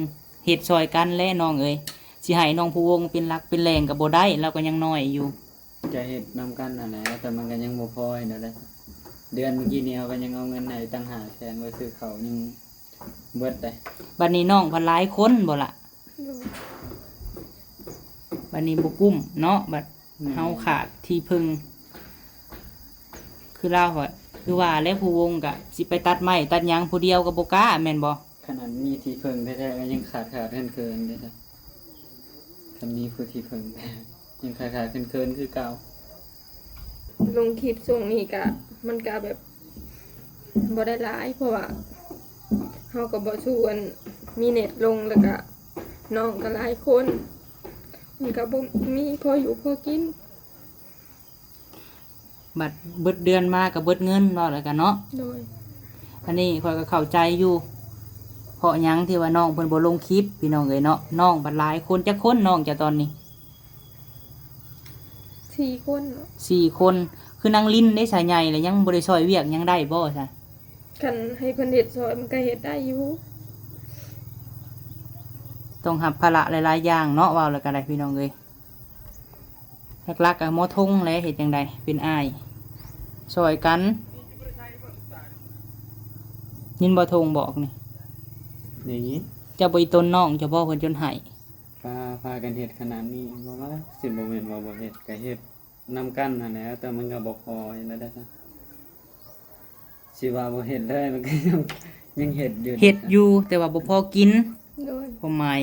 ເຮັດຊ່ອຍກັນແຫຼະນ້ອງເອີຍ. ຊິໃຫ້ນ້ອງພູວົງເປັນຫຼັກເປັນແຫຼ່ງກະບໍ່ໄດ້ ລາວກະຍັງນ້ອຍຢູ່. ຈະເຮັດນຳກັນຫັ້ນແຫຼະ ແຕ່ມັນກະຍັງບໍ່ພໍເຮັດແນວໃດ. ເດືອນມື້ກີ້ນີ້ເຮົາກະຍັງເອົາເງິນໃຫ້ຕັ້ງຫ້າແສນ ໄວ້ຊື້ເຂົ້າຍັງເບິດເດ້. ບາດນີ້ນ້ອງພັດຫຼາຍຄົນບໍລະ? ໂດຍ. ບາດນີ້ບໍ່ກຸ້ມເນາະ ບາດ ແມ່ນ ເຮົາຂາດທີ່ເພິ່ງ ຄືລາວ ຄືວ່າແຫຼະ ພູວົງກະຊິໄປຕັດໄມ້ຕັດຫຍັງຜູ້ດຽວກະບໍ່ກ້າ ແມ່ນບໍ່? ຂະໜາດມີທີ່ເພິ່ງແທ້ໆ ກະຍັງຂາດຂາດເຂີນໆເດ້. ຄັນມີຜູ້ທີ່ເພິ່ງ ຍັງຂາດຂາດເຂີນໆຄືເກົ່າ. ລົງຄລິບຊ່ວງນີ້ກະ ມັນກະແບບ ບໍ່ໄດ້ຫຼາຍ ເພາະວ່າເຮົາກໍບໍ່ສູ້ອັນມີເນັດລົງ ແລ້ວກະນ້ອງກໍຫຼາຍຄົນ ມັນກໍບໍ່ມີພໍຢູ່ພໍກິນ. ບັດເບິດເດືອນມາກໍເບິດເງິນ ເວົ້າແລ້ວກໍເນາະ. ໂດຍ. ອັນນີ້ຂ້ອຍກໍເຂົ້າໃຈຢູ່ ເພາະຫຍັງທີ່ວ່ານ້ອງເພິ່ນບໍ່ລົງຄລິບ ພີ່ນ້ອງເອີຍເນາະ. ນ້ອງບັດຫຼາຍຄົນ ຈັກຄົນນ້ອງເຈົ້າຕອນນີ້? ສີ່ຄົນເນາະ. ສີ່ຄົນ. ຄືນາງລິນເດ້ ສາຍໃຫຍ່ ແລ້ວຍັງບໍ່ໄດ້ຊ່ອຍວຽກຫຍັງໄດ້ບໍ່ຊະ? ຄັນໃຫ້ເພິ່ນເຮັດຊ່ອຍມັນກໍເຮັດໄດ້ຢູ່. ຕ້ອງຮັບພາລະຫຼາຍໆຢ່າງເນາະ ເວົ້າແລ້ວກໍໄດ້ ພີ່ນ້ອງເອີຍ. ຫຼັກໆກໍໝໍທົງແຫຼະ ເຮັດຈັ່ງໃດ ເປັນອ້າຍຊ່ອຍກັນ. ຍິນບໍ່ທົງບອກນີ້? ໄດ້ຍິນ. ເຈົ້າບໍ່ອີຕົນນ້ອງເຈົ້າບໍ່ ເພິ່ນຈົນໄຫ້? ພາ ພາກັນເຮັດຂະໜາດນີ້ ບໍ່ວ່າ ຊິບໍ່ແມ່ນວ່າບໍ່ເຮັດ ກໍເຮັດນຳກັນຫັ້ນແຫຼະ ແຕ່ມັນກໍບໍ່ພໍ ເຮັດແນວໃດຊະ ຊິວ່າບໍ່ເຮັດເລີຍ ມັນກໍຍັງ ຍັງເຮັດຢູ່. ເຮັດຢູ່ ແຕ່ວ່າບໍ່ພໍກິນ. ໂດຍ. ຄວາມໝາຍ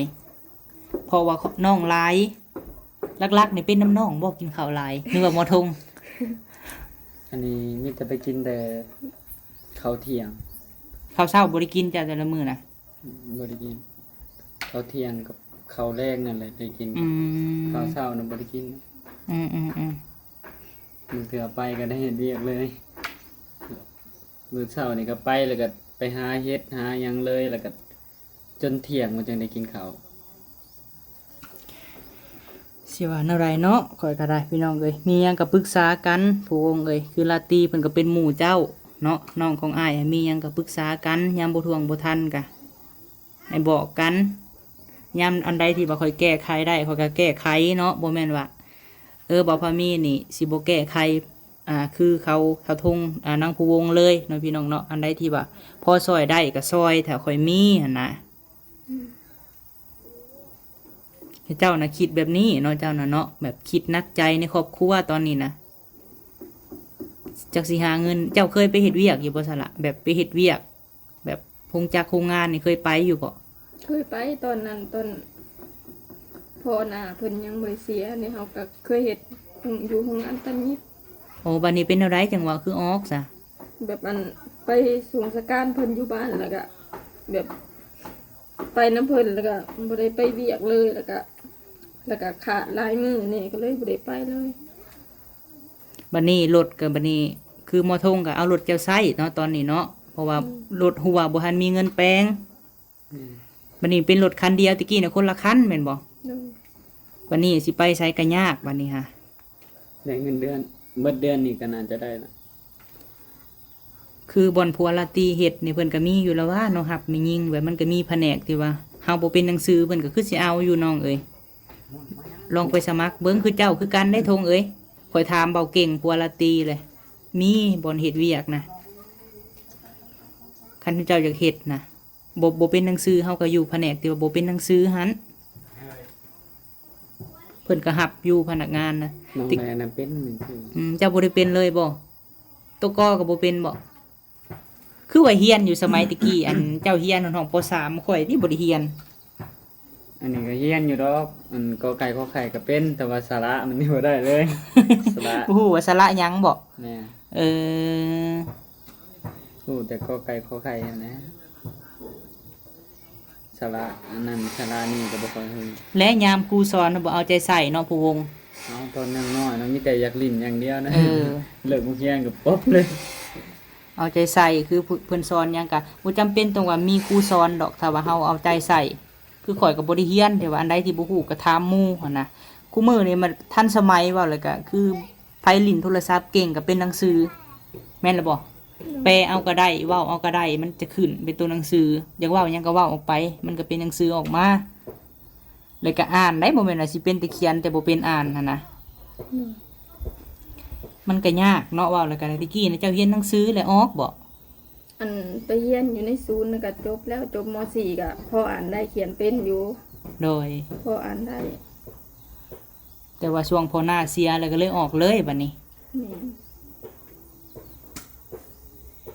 ເພາະວ່ານ້ອງຫຼາຍ ຫຼັກໆນີ້ເປັນນຳນ້ອງບໍ່ ກິນເຂົ້າຫຼາຍ ຫຼືວ່າໝໍທົງ? ອັນນີ້ມີແຕ່ໄປກິນແຕ່ເຂົ້າທ່ຽງ. ເຂົ້າເຊົ້າບໍ່ໄດ້ກິນເຈົ້າແຕ່ລະມື້ນະ? ບໍ່ໄດ້ກິນ. ເຂົ້າທ່ຽງກັບເຂົ້າແລງນັ້ນແຫຼະໄດ້ກິນ. ອືມ. ເຂົ້າເຊົ້ານະບໍ່ໄດ້ກິນ. ອືມໆໆ. ບາງເທື່ອໄປກໍໄດ້ເຮັດວຽກເລີຍ. ມື້ເຊົ້ານີ້ກໍໄປ ແລ້ວກໍໄປຫາເຫັດຫາຫຍັງເລີຍ ແລ້ວກໍຈົນທ່ຽງ ມັນຈັ່ງໄດ້ກິນເຂົ້າ. ຊິວ່າແນວໃດເນາະ ຂ້ອຍກໍໄດ້ ພີ່ນ້ອງເອີຍ ມີຫຍັງກໍປຶກສາກັນ ຜູ້ວົງເອີຍ. ຄືລາຕີເພິ່ນກໍເປັນໝູ່ເຈົ້າເນາະ ນ້ອງຂອງອ້າຍ ມີຫຍັງກໍປຶກສາກັນ ຍາມບໍ່ທ່ວງບໍ່ທັນກໍໃຫ້ບອກກັນ. ຍາມອັນໃດທີ່ວ່າຂ້ອຍແກ້ໄຂໄດ້ ຂ້ອຍກໍແກ້ໄຂເນາະ ບໍ່ແມ່ນວ່າ ເອີ ບ່າວພາມີນີ້ຊິບໍ່ແກ້ໄຂ ອ່າ ຄືເຂົາ ເຂົາທົງ ອ່າ ນາງຜູ້ວົງເລີຍເນາະ ພີ່ນ້ອງເນາະ. ອັນໃດທີ່ວ່າພໍຊ່ອຍໄດ້ກໍຊ່ອຍ ຖ້າຂ້ອຍມີຫັ້ນນະ. ອືມ. ເຈົ້ານະຄິດແບບນີ້ເນາະ ເຈົ້ານະເນາະ ແບບຄິດໜັກໃຈໃນຄອບຄົວຕອນນີ້ນະ ຈັກຊິຫາເງິນ. ເຈົ້າເຄີຍໄປເຮັດວຽກຢູ່ບໍ່ສະລະ ແບບໄປເຮັດວຽກ ແບບໂຮງຈັກໂຮງງານນີ້ເຄີຍໄປຢູ່ບໍ່? ເຄີຍໄປ ຕອນນັ້ນ ຕອນພໍ່ນ້າເພິ່ນຍັງບໍ່ໄດ້ເສຍນີ້ ເຮົາກໍເຄີຍເຮັດ ຢູ່ໂຮງງານຕັດຫຍິບ. ໂອ້ ບັດນີ້ເປັນແນວໃດຈັ່ງວ່າຄືອອກຊະ? ແບບອັນ ໄປສົ່ງສະການເພິ່ນຢູ່ບ້ານ ແລ້ວກະແບບໄປນຳເພິ່ນ ແລ້ວກະບໍ່ໄດ້ໄປວຽກເລີຍ ແລ້ວກະ ແລ້ວກະຂາດຫຼາຍມື້ແດ່ ກໍເລີຍບໍ່ໄດ້ໄປເລີຍ. ບັດນີ້ລົດກໍ ບັດນີ້ຄືໝໍທົງກໍເອົາລົດເຈົ້າໃຊ້ເນາະ ຕອນນີ້ເນາະ ເພາະວ່າ ອືມ ລົດຮົ່ວ ບໍ່ທັນມີເງິນແປງ. ອືມ. ບັດນີ້ເປັນລົດຄັນດຽວ ແຕ່ກີ້ນະຄົນລະຄັນແມ່ນບໍ່? ໂດຍ. ບັດນີ້ຊິໄປໃສກໍຍາກບັດນີ້ຫາ. ໄດ້ເງິນເດືອນ ເບິດເດືອນນີ້ກໍໜ້າຈະໄດ້ລະ. ຄືບ່ອນຜົວລາຕີເຮັດນີ້ ເພິ່ນກໍມີຢູ່ລະວ່າເນາະ ຮັບແມ່ຍິງ ແບບມັນກໍມີພະແນກທີ່ວ່າເຮົາບໍ່ເປັນໜັງສື ເພິ່ນກໍຄືຊິເອົາຢູ່ ນ້ອງເອີຍ. ລອງໄປສະໝັກເບິ່ງ ຄືເຈົ້າຄືກັນເດ້ ທົງເອີຍ. ຂ້ອຍຖາມເບົາເກັ່ງຜົວລາຕີເລີຍ ມີບ່ອນເຮັດວຽກນະ ຄັນເຈົ້າຢາກເຮັດນະ. ບໍ່ ບໍ່ເປັນໜັງສື ເຮົາກໍຢູ່ພະແນກທີ່ວ່າບໍ່ເປັນໜັງສືຫັ້ນ ເພິ່ນກໍຮັບຢູ່ພະນັກງານນະ. ນ້ອງແນນະເປັນໜັງສື. ອືມ ເຈົ້າບໍ່ໄດ້ເປັນເລີຍບໍ່? ໂຕກໍກໍບໍ່ເປັນບໍ່? ຄືວ່າຮຽນຢູ່ສະໄໝແຕ່ກີ້ ອັນເຈົ້າຮຽນຮອດຫ້ອງ ປໍສາມ ຂ້ອຍນີ້ບໍ່ໄດ້ຮຽນ. ອັນນີ້ກໍຮຽນຢູ່ດອກ ອັນ ກ ໄກ່ ຂ ໄຂ່ ກໍເປັນ ແຕ່ວ່າສະຫຼະມັນນີ້ບໍ່ໄດ້ເລີຍ ສະຫຼະ ບໍ່ຮູ້ວ່າສະຫຼະຫຍັງບໍ? ແມ່ນ. ເອີ ຮູ້ແຕ່ ກ ໄກ່ ຂ ໄຂ່ ຫັ້ນແຫຼະ ສະຫຼະອັນນັ້ນສະຫຼະນີ້ກໍບໍ່ຄ່ອຍຮູ້. ແລະຍາມຄູສອນບໍ່ເອົາໃຈໃສ່ເນາະ ຜູ້ວົງ. ເອົາ ຕອນຍັງນ້ອຍເນາະ ມີແຕ່ຢາກຫຼິ້ນຢ່າງດຽວນະ. ເອີ ເລີກໂຮງຮຽນກໍປົບເລີຍ. ເອົາໃຈໃສ່ ຄືເພິ່ນສອນຫຍັງກະບໍ່ຈຳເປັນຕ້ອງວ່າມີຄູສອນດອກ ຖ້າວ່າເຮົາເອົາໃຈໃສ່. ຄືຂ້ອຍກໍບໍ່ໄດ້ຮຽນ ແຕ່ວ່າອັນໃດທີ່ບໍ່ຮູ້ກໍຖາມໝູ່ຫັ້ນນະ. ຄູ່ມື້ນີ້ມັນທັນສະໄໝ ເວົ້າແລ້ວກໍຄືໃຜຫຼິ້ນໂທລະສັບເກັ່ງກໍເປັນໜັງສື ແມ່ນລະບໍ່? ແປເອົາກໍໄດ້ ເວົ້າເອົາກໍໄດ້ ມັນຈະຂຶ້ນເປັນຕົວໜັງສື. ຢາກເວົ້າຫຍັງກໍເວົ້າອອກໄປ ມັນກໍເປັນໜັງສືອອກມາ. ແລ້ວກໍອ່ານໄດ້ ບໍ່ແມ່ນວ່າຊິເປັນແຕ່ຂຽນ ແຕ່ບໍ່ເປັນອ່ານຫັ້ນນະ. ອືມ ມັນກໍຍາກເນາະ ເວົ້າແລ້ວກໍໄດ້. ແຕ່ກີ້ນະເຈົ້າຮຽນໜັງສືແລ້ວອອກບໍ? ອັນໄປຮຽນຢູ່ໃນສູນນະ ກໍຈົບແລ້ວ ຈົບ ມ.ສີ່ ກໍພໍອ່ານໄດ້ຂຽນເປັນຢູ່. ໂດຍ ພໍອ່ານໄດ້ ແຕ່ວ່າຊ່ວງພໍ່ນ້າເສຍແລ້ວກໍເລີຍອອກເລີຍບັດນີ້. ແມ່ນ.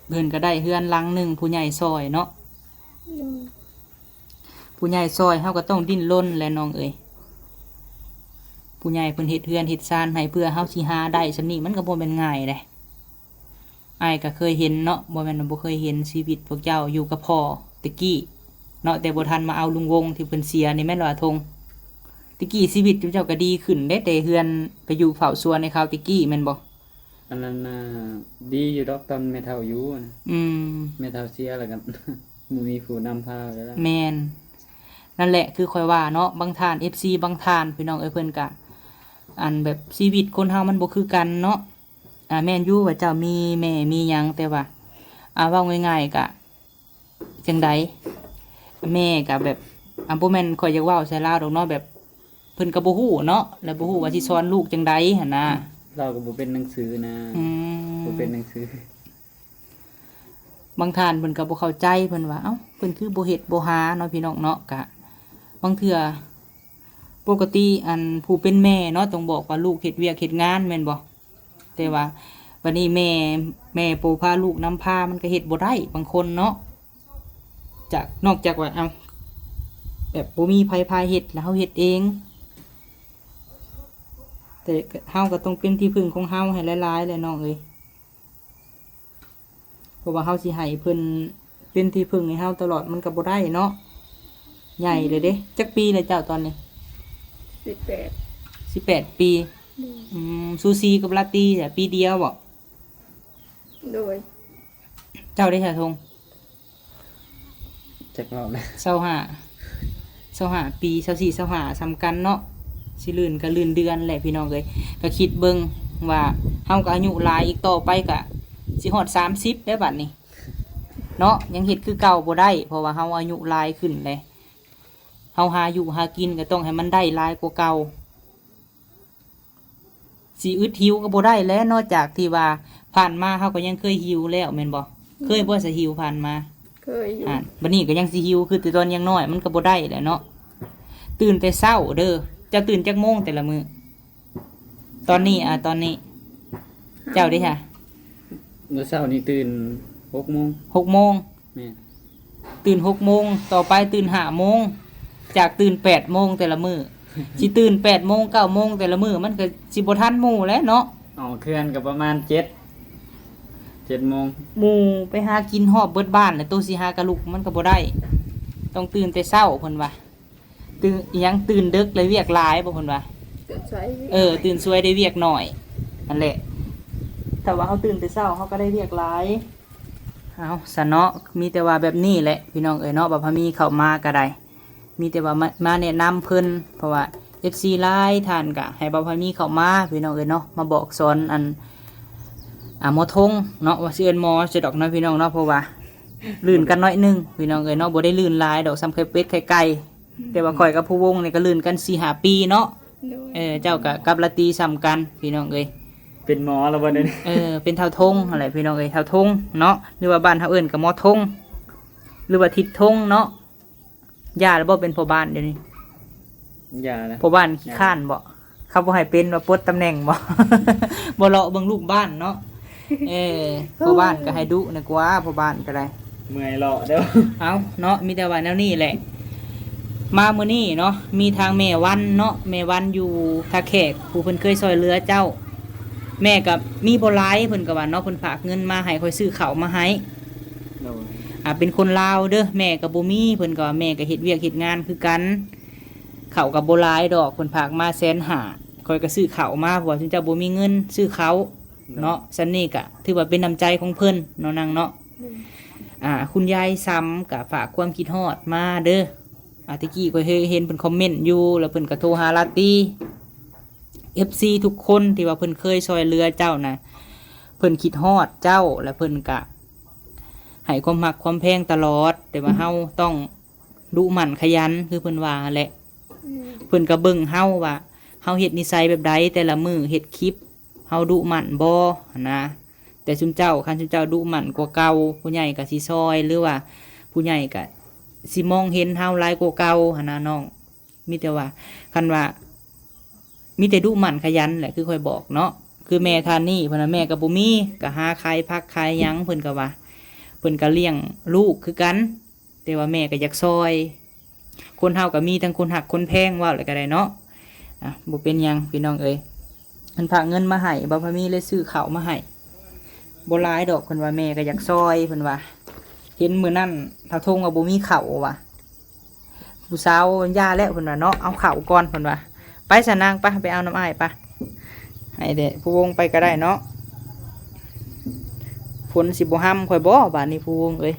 ເພິ່ນກໍໄດ້ເຮືອນຫຼັງໜຶ່ງ ຜູ້ໃຫຍ່ຊ່ອຍເນາະ. ໂດຍ. ຜູ້ໃຫຍ່ຊ່ອຍເຮົາກໍຕ້ອງດີ້ນລົນແຫຼະນ້ອງເອີຍ. ຜູ້ໃຫຍ່ເພິ່ນເຮັດເຮືອນເຮັດຊານໃຫ້ ເພື່ອເຮົາຊິຫາໄດ້ສ່ຳນີ້ ມັນກໍບໍ່ແມ່ນງ່າຍເດ້. ອ້າຍກໍເຄີຍເຫັນເນາະ, ບໍ່ແມ່ນວ່າບໍ່ເຄີຍເຫັນຊີວິດພວກເຈົ້າຢູ່ກັບພໍ່ແຕ່ກີ້ເນາະ, ແຕ່ບໍ່ທັນມາເອົາລຸງວົງທີ່ເພິ່ນເສຍນີ້ແມ່ນວ່າ ທົ່ງ? ແຕ່ກີ້ຊີວິດເຈົ້າກໍດີຂຶ້ນເດ້, ແຕ່ເຮືອນໄປຢູ່ເຝົ້າສວນໃຫ້ເຂົາແຕ່ກີ້ແມ່ນບໍ່? ອັນນັ້ນນະ ດີຢູ່ດອກຕອນແມ່ເຖົ້າຢູ່ນະ. ອືມ ແມ່ເຖົ້າເສຍແລ້ວກໍ ບໍ່ມີຜູ້ນຳພາໄປແລ້ວ. ແມ່ນ. ນັ້ນແຫຼະ ຄືຂ້ອຍວ່າເນາະ, ບາງທ່ານ ເອັຟຊີ ບາງທ່ານ ພີ່ນ້ອງເອີຍ, ເພິ່ນກະ ອັນແບບຊີວິດຄົນເຮົາມັນບໍ່ຄືກັນເນາະ. ອາ ແມ່ນຢູ່ວ່າເຈົ້າມີແມ່ມີຫຍັງ, ແຕ່ວ່າ ອາ ເວົ້າງ່າຍໆ ກະຈັ່ງໃດ ແມ່ກະແບບ ອາ ບໍ່ແມ່ນຂ້ອຍຢາກເວົ້າໃສ່ລາວດອກເນາະ, ແບບເພິ່ນກໍບໍ່ຮູ້ເນາະ ແລະ ບໍ່ຮູ້ວ່າຊິສອນລູກຈັ່ງໃດຫັ້ນນະ. ລາວກໍບໍ່ເປັນໜັງສືນະ. ອືມ ບໍ່ເປັນໜັງສື. ບາງທ່ານເພິ່ນກໍບໍ່ເຂົ້າໃຈ, ເພິ່ນວ່າ ເອົ້າ ເພິ່ນຄືບໍ່ເຮັດບໍ່ຫາເນາະ ພີ່ນ້ອງເນາະ. ກະບາງເທື່ອ ປົກກະຕິ ອັນຜູ້ເປັນແມ່ເນາະ ຕ້ອງບອກວ່າລູກເຮັດວຽກເຮັດງານແມ່ນບໍ່? ແຕ່ວ່າບັດນີ້ແມ່ ແມ່ບໍ່ພາລູກນຳພາ ມັນກໍເຮັດບໍ່ໄດ້ບາງຄົນເນາະ. ຈາກ ນອກຈາກວ່າ ເອົ້າ ແບບບໍ່ມີໃຜພາເຮັດ ແລ້ວເຮົາເຮັດເອງ, ແຕ່ເຮົາກໍຕ້ອງເປັນທີ່ເພິ່ງຂອງເຮົາໃຫ້ຫຼາຍໆແຫຼະນ້ອງເອີຍ. ເພາະວ່າເຮົາຊິໃຫ້ເພິ່ນເປັນທີ່ເພິ່ງໃຫ້ເຮົາຕະຫຼອດ ມັນກໍບໍ່ໄດ້ເນາະ. ໃຫຍ່ແລ້ວເດ້. ອືມ ຈັກປີແລ້ວເຈົ້າຕອນນີ້? ສິບແປດ ສິບແປດປີ. ໂດຍ. ອືມ ສູສີກັບລາຕີ ປີດຽວບໍ? ໂດຍ. ເຈົ້າເດ້ ສາວທົ່ງ? ຈັກເວົ້ານະ ຊາວຫ້າ ຊາວຫ້າປີ ຊາວສີ່ ຊາວຫ້າ ສ່ຳກັນເນາະ, ຊິລື່ນກໍລື່ນເດືອນແຫຼະ ພີ່ນ້ອງເອີຍ. ກໍຄິດເບິ່ງວ່າເຮົາກໍອາຍຸຫຼາຍ, ອີກຕໍ່ໄປກໍຊິຮອດສາມສິບແລ້ວບັດນີ້ເນາະ, ຍັງເຮັດຄືເກົ່າບໍ່ໄດ້ ເພາະວ່າເຮົາອາຍຸຫຼາຍຂຶ້ນແລ້ວ. ເຮົາຫາຢູ່ຫາກິນກໍຕ້ອງໃຫ້ມັນໄດ້ຫຼາຍກວ່າເກົ່າ. ຊິອຶດຫິວກໍບໍ່ໄດ້ແຫຼະເນາະ, ຈາກທີ່ວ່າຜ່ານມາເຮົາກໍຍັງເຄີຍຫິວແລ້ວແມ່ນບໍ່? ເຄີຍບໍ່ ສະຫິວຜ່ານມາ? ເຄີຍຢູ່. ອ່າ ບັດນີ້ກໍຍັງຊິຫິວຄືແຕ່ຕອນຍັງນ້ອຍ ມັນກໍບໍ່ໄດ້ແຫຼະເນາະ. ຕື່ນແຕ່ເຊົ້າເດີ. ເຈົ້າຕື່ນຈັກໂມງແຕ່ລະມື້? ຕອນນີ້ ອ່າ ຕອນນີ້ ເຈົ້າເດ້ຫະ? ມື້ເຊົ້ານີ້ຕື່ນຫົກໂມງ. ຫົກໂມງ. ແມ່ນ. ຕື່ນຫົກໂມງ, ຕໍ່ໄປຕື່ນຫ້າໂມງ, ຈາກຕື່ນແປດໂມງແຕ່ລະມື້ ຊິຕື່ນແປດໂມງ ເກົ້າໂມງແຕ່ລະມື້ ມັນກໍຊິບໍ່ທັນໝູ່ແຫຼະເນາະ. ອອກເຮືອນກໍປະມານເຈັດ ເຈັດໂມງ. ໝູ່ໄປຫາກິນຮອບເບິດບ້ານແລ້ວ ໂຕຊິຫາກະລຸກມັນກໍບໍ່ໄດ້, ຕ້ອງຕື່ນແຕ່ເຊົ້າ ເພິ່ນວ່າ. ຕື່ນ ອີຫຍັງ ຕື່ນເດິກແລ້ວວຽກຫຼາຍບໍ ເພິ່ນວ່າ? ເອີ ຕື່ນສວຍໄດ້ວຽກໜ້ອຍ ຫັ້ນແຫຼະ. ຖ້າວ່າເຮົາຕື່ນແຕ່ເຊົ້າ ເຮົາກໍໄດ້ວຽກຫຼາຍ. ເອົາຊະເນາະ, ມີແຕ່ວ່າແບບນີ້ແຫຼະ ພີ່ນ້ອງເອີຍເນາະ, ບ່າວພາມີເຂົ້າມາກໍໄດ້ ມີແຕ່ວ່າມາ ມາແນະນຳເພິ່ນ, ເພາະວ່າເອັຟຊີຫຼາຍທ່ານກໍໃຫ້ບ່າວພາມີເຂົ້າມາ ພີ່ນ້ອງເອີຍເນາະ, ມາບອກສອນ ອັນ ອ່າ ໝໍທົງເນາະ, ວ່າຊິເອີ້ນໝໍຊະດອກເນາະ ພີ່ນ້ອງເນາະ, ເພາະວ່າລື່ນກັນໜ້ອຍໜຶ່ງ ພີ່ນ້ອງເອີຍເນາະ, ບໍ່ໄດ້ລື່ນຫຼາຍດອກ ສ່ຳໄຂ່ເປັດໄຂ່ໄກ່. ອືມ ແຕ່ວ່າຂ້ອຍກັບຜູ້ວົງນີ້ກໍລື່ນກັນສີ່ຫ້າປີເນາະ. ໂດຍ. ເອີ ເຈົ້າກໍກັບລາຕີສ່ຳກັນ ພີ່ນ້ອງເອີຍ. ເປັນໝໍແລ້ວບໍ່ເດ? ເອີ ເປັນທ້າວທົງຫັ້ນແຫຼະ ພີ່ນ້ອງເອີຍ, ທ້າວທົງເນາະ, ຫຼືວ່າບ້ານເຮົາເອີ້ນກໍໝໍທົງ ຫຼືວ່າທິດທົງເນາະ. ຢ່າແລ້ວບໍ່ ເປັນພໍ່ບ້ານດຽວນີ້? ຢ່າແລ້ວ. ພໍ່ບ້ານຂີ້ຄ້ານບໍ? ເຂົາບໍ່ໃຫ້ເປັນວ່າ ປົດຕຳແໜ່ງບໍ? ບໍ່ເລາະເບິ່ງລູກບ້ານເນາະ. ເອີ ພໍ່ບ້ານກໍໃຫ້ດຸແດ່ກວ່າ ພໍ່ບ້ານກໍໄດ້. ເມື່ອຍເລາະເດີ້. ເອົາເນາະ, ມີແຕ່ວ່າແນວນີ້ແຫຼະ. ມາມື້ນີ້ເນາະ ມີທາງແມ່ວັນເນາະ, ແມ່ວັນຢູ່ທ່າແຂກ ຜູ້ເພິ່ນເຄີຍຊ່ອຍເຫຼືອເຈົ້າ. ແມ່ກໍມີບໍ່ຫຼາຍ ເພິ່ນກໍວ່າເນາະ, ເພິ່ນຝາກເງິນມາໃຫ້ຂ້ອຍຊື້ເຂົ້າມາໃຫ້. ໂດຍ. ອ່າ ເປັນຄົນລາວເດີ້, ແມ່ກໍບໍ່ມີ, ເພິ່ນກໍວ່າແມ່ກໍເຮັດວຽກເຮັດງານຄືກັນ. ເຂົ້າກໍບໍ່ຫຼາຍດອກ, ເພິ່ນຝາກມາແສນຫ້າ, ຂ້ອຍກໍຊື້ເຂົ້າມາ ເພາະວ່າຊຸມເຈົ້າບໍ່ມີເງິນຊື້ເຂົ້າ. ໂດຍ. ເນາະ, ສ່ຳນີ້ກໍຖືວ່າເປັນນ້ຳໃຈຂອງເພິ່ນເນາະ ນາງເນາະ. ໂດຍ. ອ່າ ຄຸນຍາຍຊຳກໍຝາກຄວາມຄິດຮອດມາເດີ້. ອ່າ ແຕ່ກີ້ຂ້ອຍເຫັນເພິ່ນຄອມເມັນຢູ່ ແລ້ວເພິ່ນກໍໂທຫາລາຕີ. ເອັຟຊີທຸກຄົນທີ່ວ່າເພິ່ນເຄີຍຊ່ອຍເຫຼືອເຈົ້ານະ, ເພິ່ນຄິດຮອດເຈົ້າ ແລະ ເພິ່ນກະໃຫ້ຄວາມຮັກຄວາມແພງຕະຫຼອດ, ແຕ່ວ່າເຮົາຕ້ອງດຸໝັ່ນຂະຫຍັນ ຄືເພິ່ນວ່າຫັ້ນແຫຼະ. ອືມ. ເພິ່ນກໍເບິ່ງເຮົາວ່າເຮົາເຮັດນິໄສແບບໃດ, ແຕ່ລະມື້ເຮັດຄລິບ ເຮົາດຸໝັ່ນບໍ່ຫັ້ນນະ. ແຕ່ຊຸມເຈົ້າ ຄັນຊຸມເຈົ້າດຸໝັ່ນກວ່າເກົ່າ, ຜູ້ໃຫຍ່ກໍຊິຊ່ອຍ ຫຼືວ່າຜູ້ໃຫຍ່ກໍຊິມອງເຫັນເຮົາຫຼາຍກວ່າເກົ່າຫັ້ນນະນ້ອງ. ມີແຕ່ວ່າ ຄັນວ່າ ມີແຕ່ດຸໝັ່ນຂະຫຍັນແຫຼະ ຄືຂ້ອຍບອກເນາະ. ຄືແມ່ທ່ານນີ້ ເພິ່ນວ່າແມ່ກໍບໍ່ມີ, ກໍຫາຂາຍຜັກຂາຍຫຍັງ ເພິ່ນກໍວ່າ ເພິ່ນກໍລ້ຽງລູກຄືກັນ, ແຕ່ວ່າແມ່ກໍຢາກຊ່ອຍ. ຄົນເຮົາກໍມີທັງຄົນຮັກຄົນແພງ ເວົ້າແລ້ວກໍໄດ້ເນາະ. ອ່ະ ບໍ່ເປັນຫຍັງພີ່ນ້ອງເອີຍ. ເພິ່ນຝາກເງິນມາໃຫ້ ບ່າວພາມີເລີຍຊື້ເຂົ້າມາໃຫ້. ບໍ່ຫຼາຍດອກ ເພິ່ນວ່າ ແມ່ກໍຢາກຊ່ອຍ ເພິ່ນວ່າ. ເຫັນມື້ນັ້ນທ້າວທົງວ່າບໍ່ມີເຂົ້າວ່າ ຜູ້ສາວ ຢ່າແລ້ວ ເພິ່ນວ່າເນາະ ເອົາເຂົ້າກ່ອນ ເພິ່ນວ່າ. ໄປສະນາງ ໄປ ໄປເອົານຳອ້າຍ ໄປ. ໃຫ້ແຕ່ຜູ້ວົງໄປກໍໄດ້ເນາະ. ຝົນຊິບໍ່ຮຳຂ້ອຍບໍ ບາດນີ້ຜູ້ວົງເອີຍ?